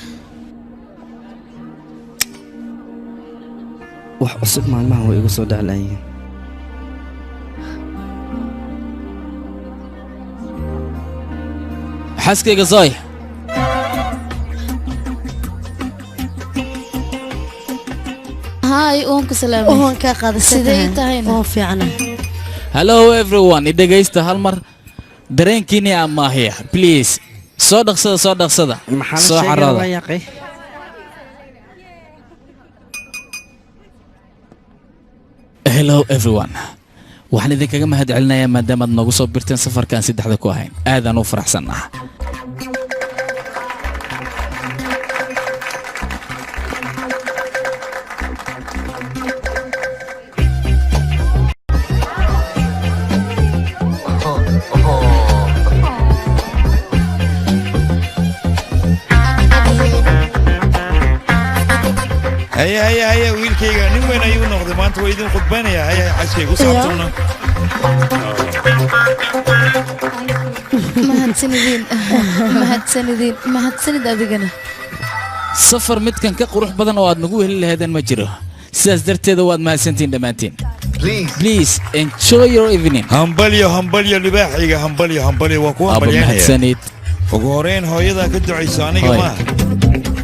Wax cusub maalmahan way igu soo dhaclaayeen. Xaaskayga Zoy. Hay, waan ku salaamay. Waan kaa qaaday. Sidee tahayna? Waan fiicanahay. Hello everyone, i dhegaysta hal mar, dareenkiini amaahiya, please. Soo dhaqsada, soo dhaqsada, soo xarooda. Hello everyone, waxaan idinkaga mahad celinayaa maadaamaad noogu soo birteen safarkaan saddexda ku ahayn. Aadaan u faraxsannaha. Haya haya haya, wiilkayga nin weyn ayuu noqday maanta, waa idin khudbaynaya. Haya, xaaskayga, u saabtana. Mahadsanidin, mahadsanidin, mahadsanid adigana. Safar midkan ka qurux badan oo aad nagu heli lahaydeen ma jiro, sidaas darteeda waad mahadsantihiin dhammaantiin. Please enjoy your evening. Hambalyo, hambalyo, libaaxayga, hambalyo, hambalyo, waan ku Aabo, hambalyaynaya. Mahadsanid. Ugu horeyn hooyadaa ka ducayso, aniga Hooyo. maaha.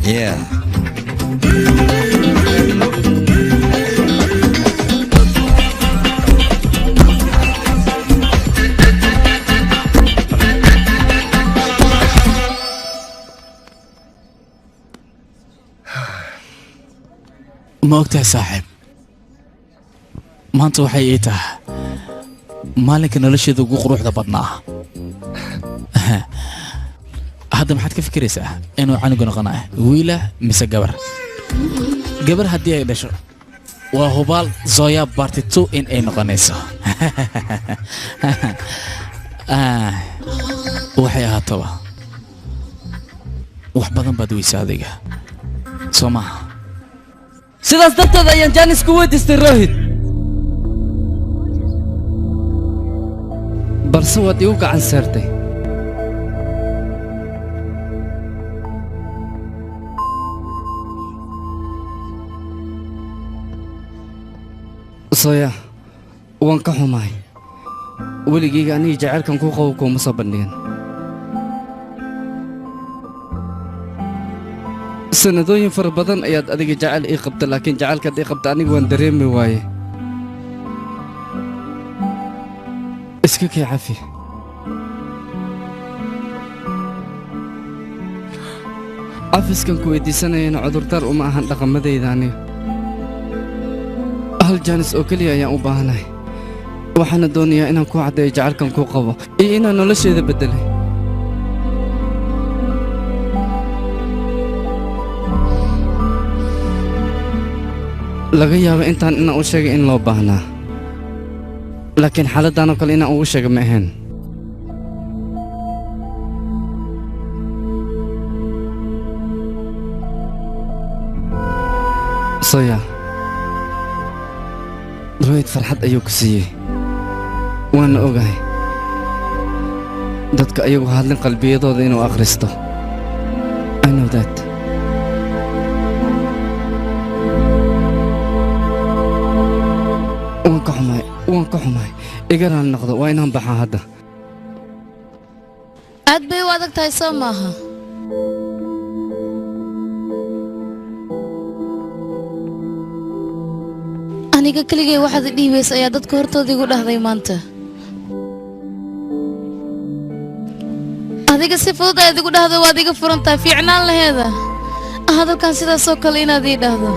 Yeah. Ma ogtahay saaxiib, maanta waxay ii tahay maalinka nolosheeda ugu quruxda badnaa. Hadda maxaad ka fikiraysaa inuu canugu noqonayo, wiila mise gabar? Gabar haddii ay dhasho, waa hubaal Zoya part 2 in ay noqonayso. Ah, waxay ahaataba, wax badan baad weysa adiga, soo maaha? Sidaas darteed ayaan jaanis ku weydiistay Rohit, balse waad igu gacan saartay. Soya, waan ka xumahay, weligayga aniga jacaylkan kuu qabo kuuma soo bandhigan. Sanadooyin fara badan ayaad adiga jacayl ii qabta, laakiin jacaylkaad ii qabta aniga waan dareemi waaye. Iska kay cafi. Cafiskan ku weydiisanayana cudurdaar uma ahan dhaqamadayda. Aniga hal jaanis oo keliya ayaan u baahanahay, waxaana doonayaa inaan kuu caddeeyo jacaylkan kuu qabo iyo inaan nolosheeda beddelay. Laga yaabo intaan inaan u sheegay in loo baahnaa, laakiin xaaladdan oo kale inaan ugu sheega ma ahayn. Farxad ayuu ku siiyey, waana ogahay dadka ayagu hadlin qalbiyadooda inuu akhristo. I know that. Waan ka xumahay, waan ka xumahay, iga raali noqdo, waa inaan baxaa hadda. Aad bay u adag tahay, soo maaha? Aniga keligay waxaad i dhiibaysa ayaa dadka hortooda igu dhahday maanta. Adiga si fudud ayaad igu dhahdo, waad iga furan tahay. Fiicnaan laheeda hadalkan sidaasoo kale inaad ii dhahdo.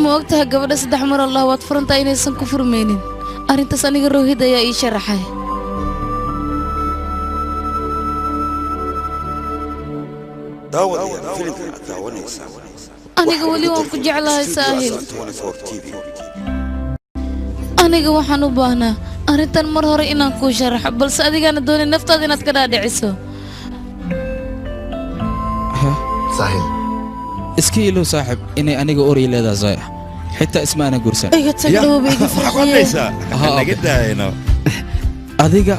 Ma og tahay gabadha saddex mar Allah waad furan tahay inaysan ku furmaynin? Arrintaas aniga Rohid ayaa ii sharaxay. Daawadayaal, filimkan aad daawanaysaa Aniga weli waan ku jeclahay, Saahil. 24 TV. Aniga waxaan u baahnaa arrintan mar hore inaan kuu sharaxo, balse adigaana doonay naftaada inaad ka dhaadhiciso. Saahil, iska ilow saaxib inay aniga oray leedahay Zoya. Xitaa isma aanan guursan. Iga tag, dhooba iga Maxaa ku hadlaysaa? Naga daayno. Adiga,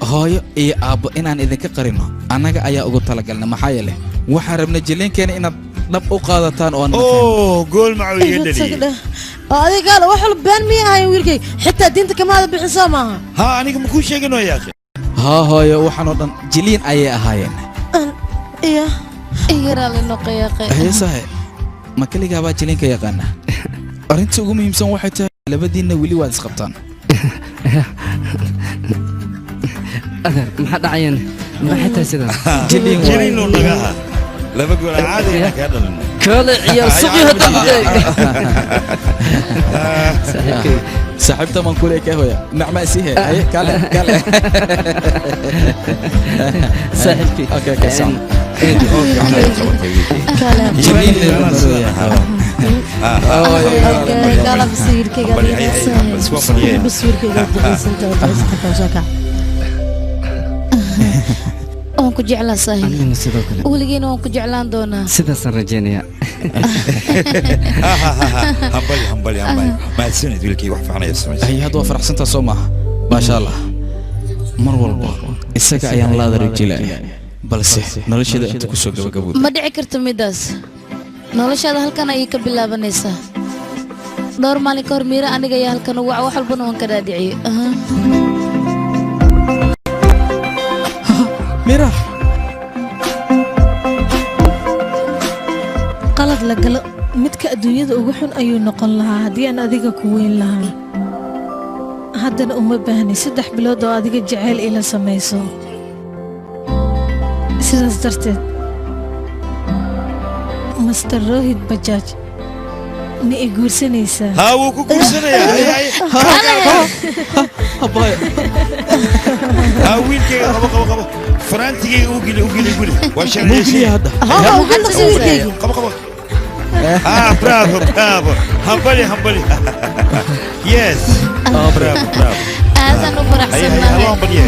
hooyo iyo aabbo inaan idinka qarino annaga ayaa ugu talagalnay, maxaa yeelay waxaan rabnay jileenkeena inaad dhab u qaadataan oo aan Oh, gool macuu iga Iga tag dhaliyey. Dheh. Oo adiga gaala, wax walba been miyay ahayn wiilkay? Xitaa diinta kamaada bixin, soo maaha? Haa, aniga makuu sheegin oo yaaqi. Haa hooyo, waxaan oo dhan jiliin ayay ahaayeen. Iya. Iga raali noqo, yaaqe. Haye saaxib, ma keligaa baa jiliinka yaqaana? Arrinta ugu muhiimsan waxay tahay labadiinna weli waad isqabtaan. Adeer, maxaa dhacayaan? Maxay tahay sidan? Jiliin waay. Jiliin uu nagaha. Laba gool aan caadi inaan kaa dhalino. Kale ciyaar suqi hadda. Saaxiibkay. Saaxiibta maan kule ka hooya nacma isihe. Haye, kale kale. Saaxiibkay. Okay, sax. Jiliin. Gaala, bas wiilkayga. Bas wiilkayga, ducaysantahay, ducaysantahay, soo kac. Waan ku jeclaa, Saahil. Anigana sidoo kale. Weligeena waan ku jeclaan doonaa. Sidaasaan rajaynayaa. Hambali, hambali, hambali, mahadsanid wiilkay, wax fiican ayaad samaysay. Hay, hadda waa faraxsantaa, soo maaha? Maasha Allah. Mar walba isaga ayaan laadari jilaya, balse nolosheeda inta ku soo gabagabowda. Ma dhici karto midaas. Noloshaada halkan ayay ka bilaabanaysaa. Dhowr maalin ka hor Miira aniga ayaa halkan ugu wac, wax walbana waan ka dhaadhiciyey. Aha. Mira. Qalad la galo midka adduunyada ugu xun ayuu noqon lahaa haddii aan adiga ku weyn lahaa. Haddana uma baahni 3 bilood oo adiga jacayl ila samayso. Sidaas darteed, Master Rohit Bajaaj, ma i guursanaysaa? Haa, wuu ku guursanayaa. Hay, hay. Abaayo. Haa, wiilkayga, qabo, qabo, qabo, faraantigayga u geli, u geli, geli, waa Muu geliya hadda? Haa, u geli wiilkayga. Qabo, qabo. Ah, bravo, bravo, hambali, hambali, yes, bravo, bravo. Aadaan u Hay, hay, faraxsannahay. Halo, hambaliye.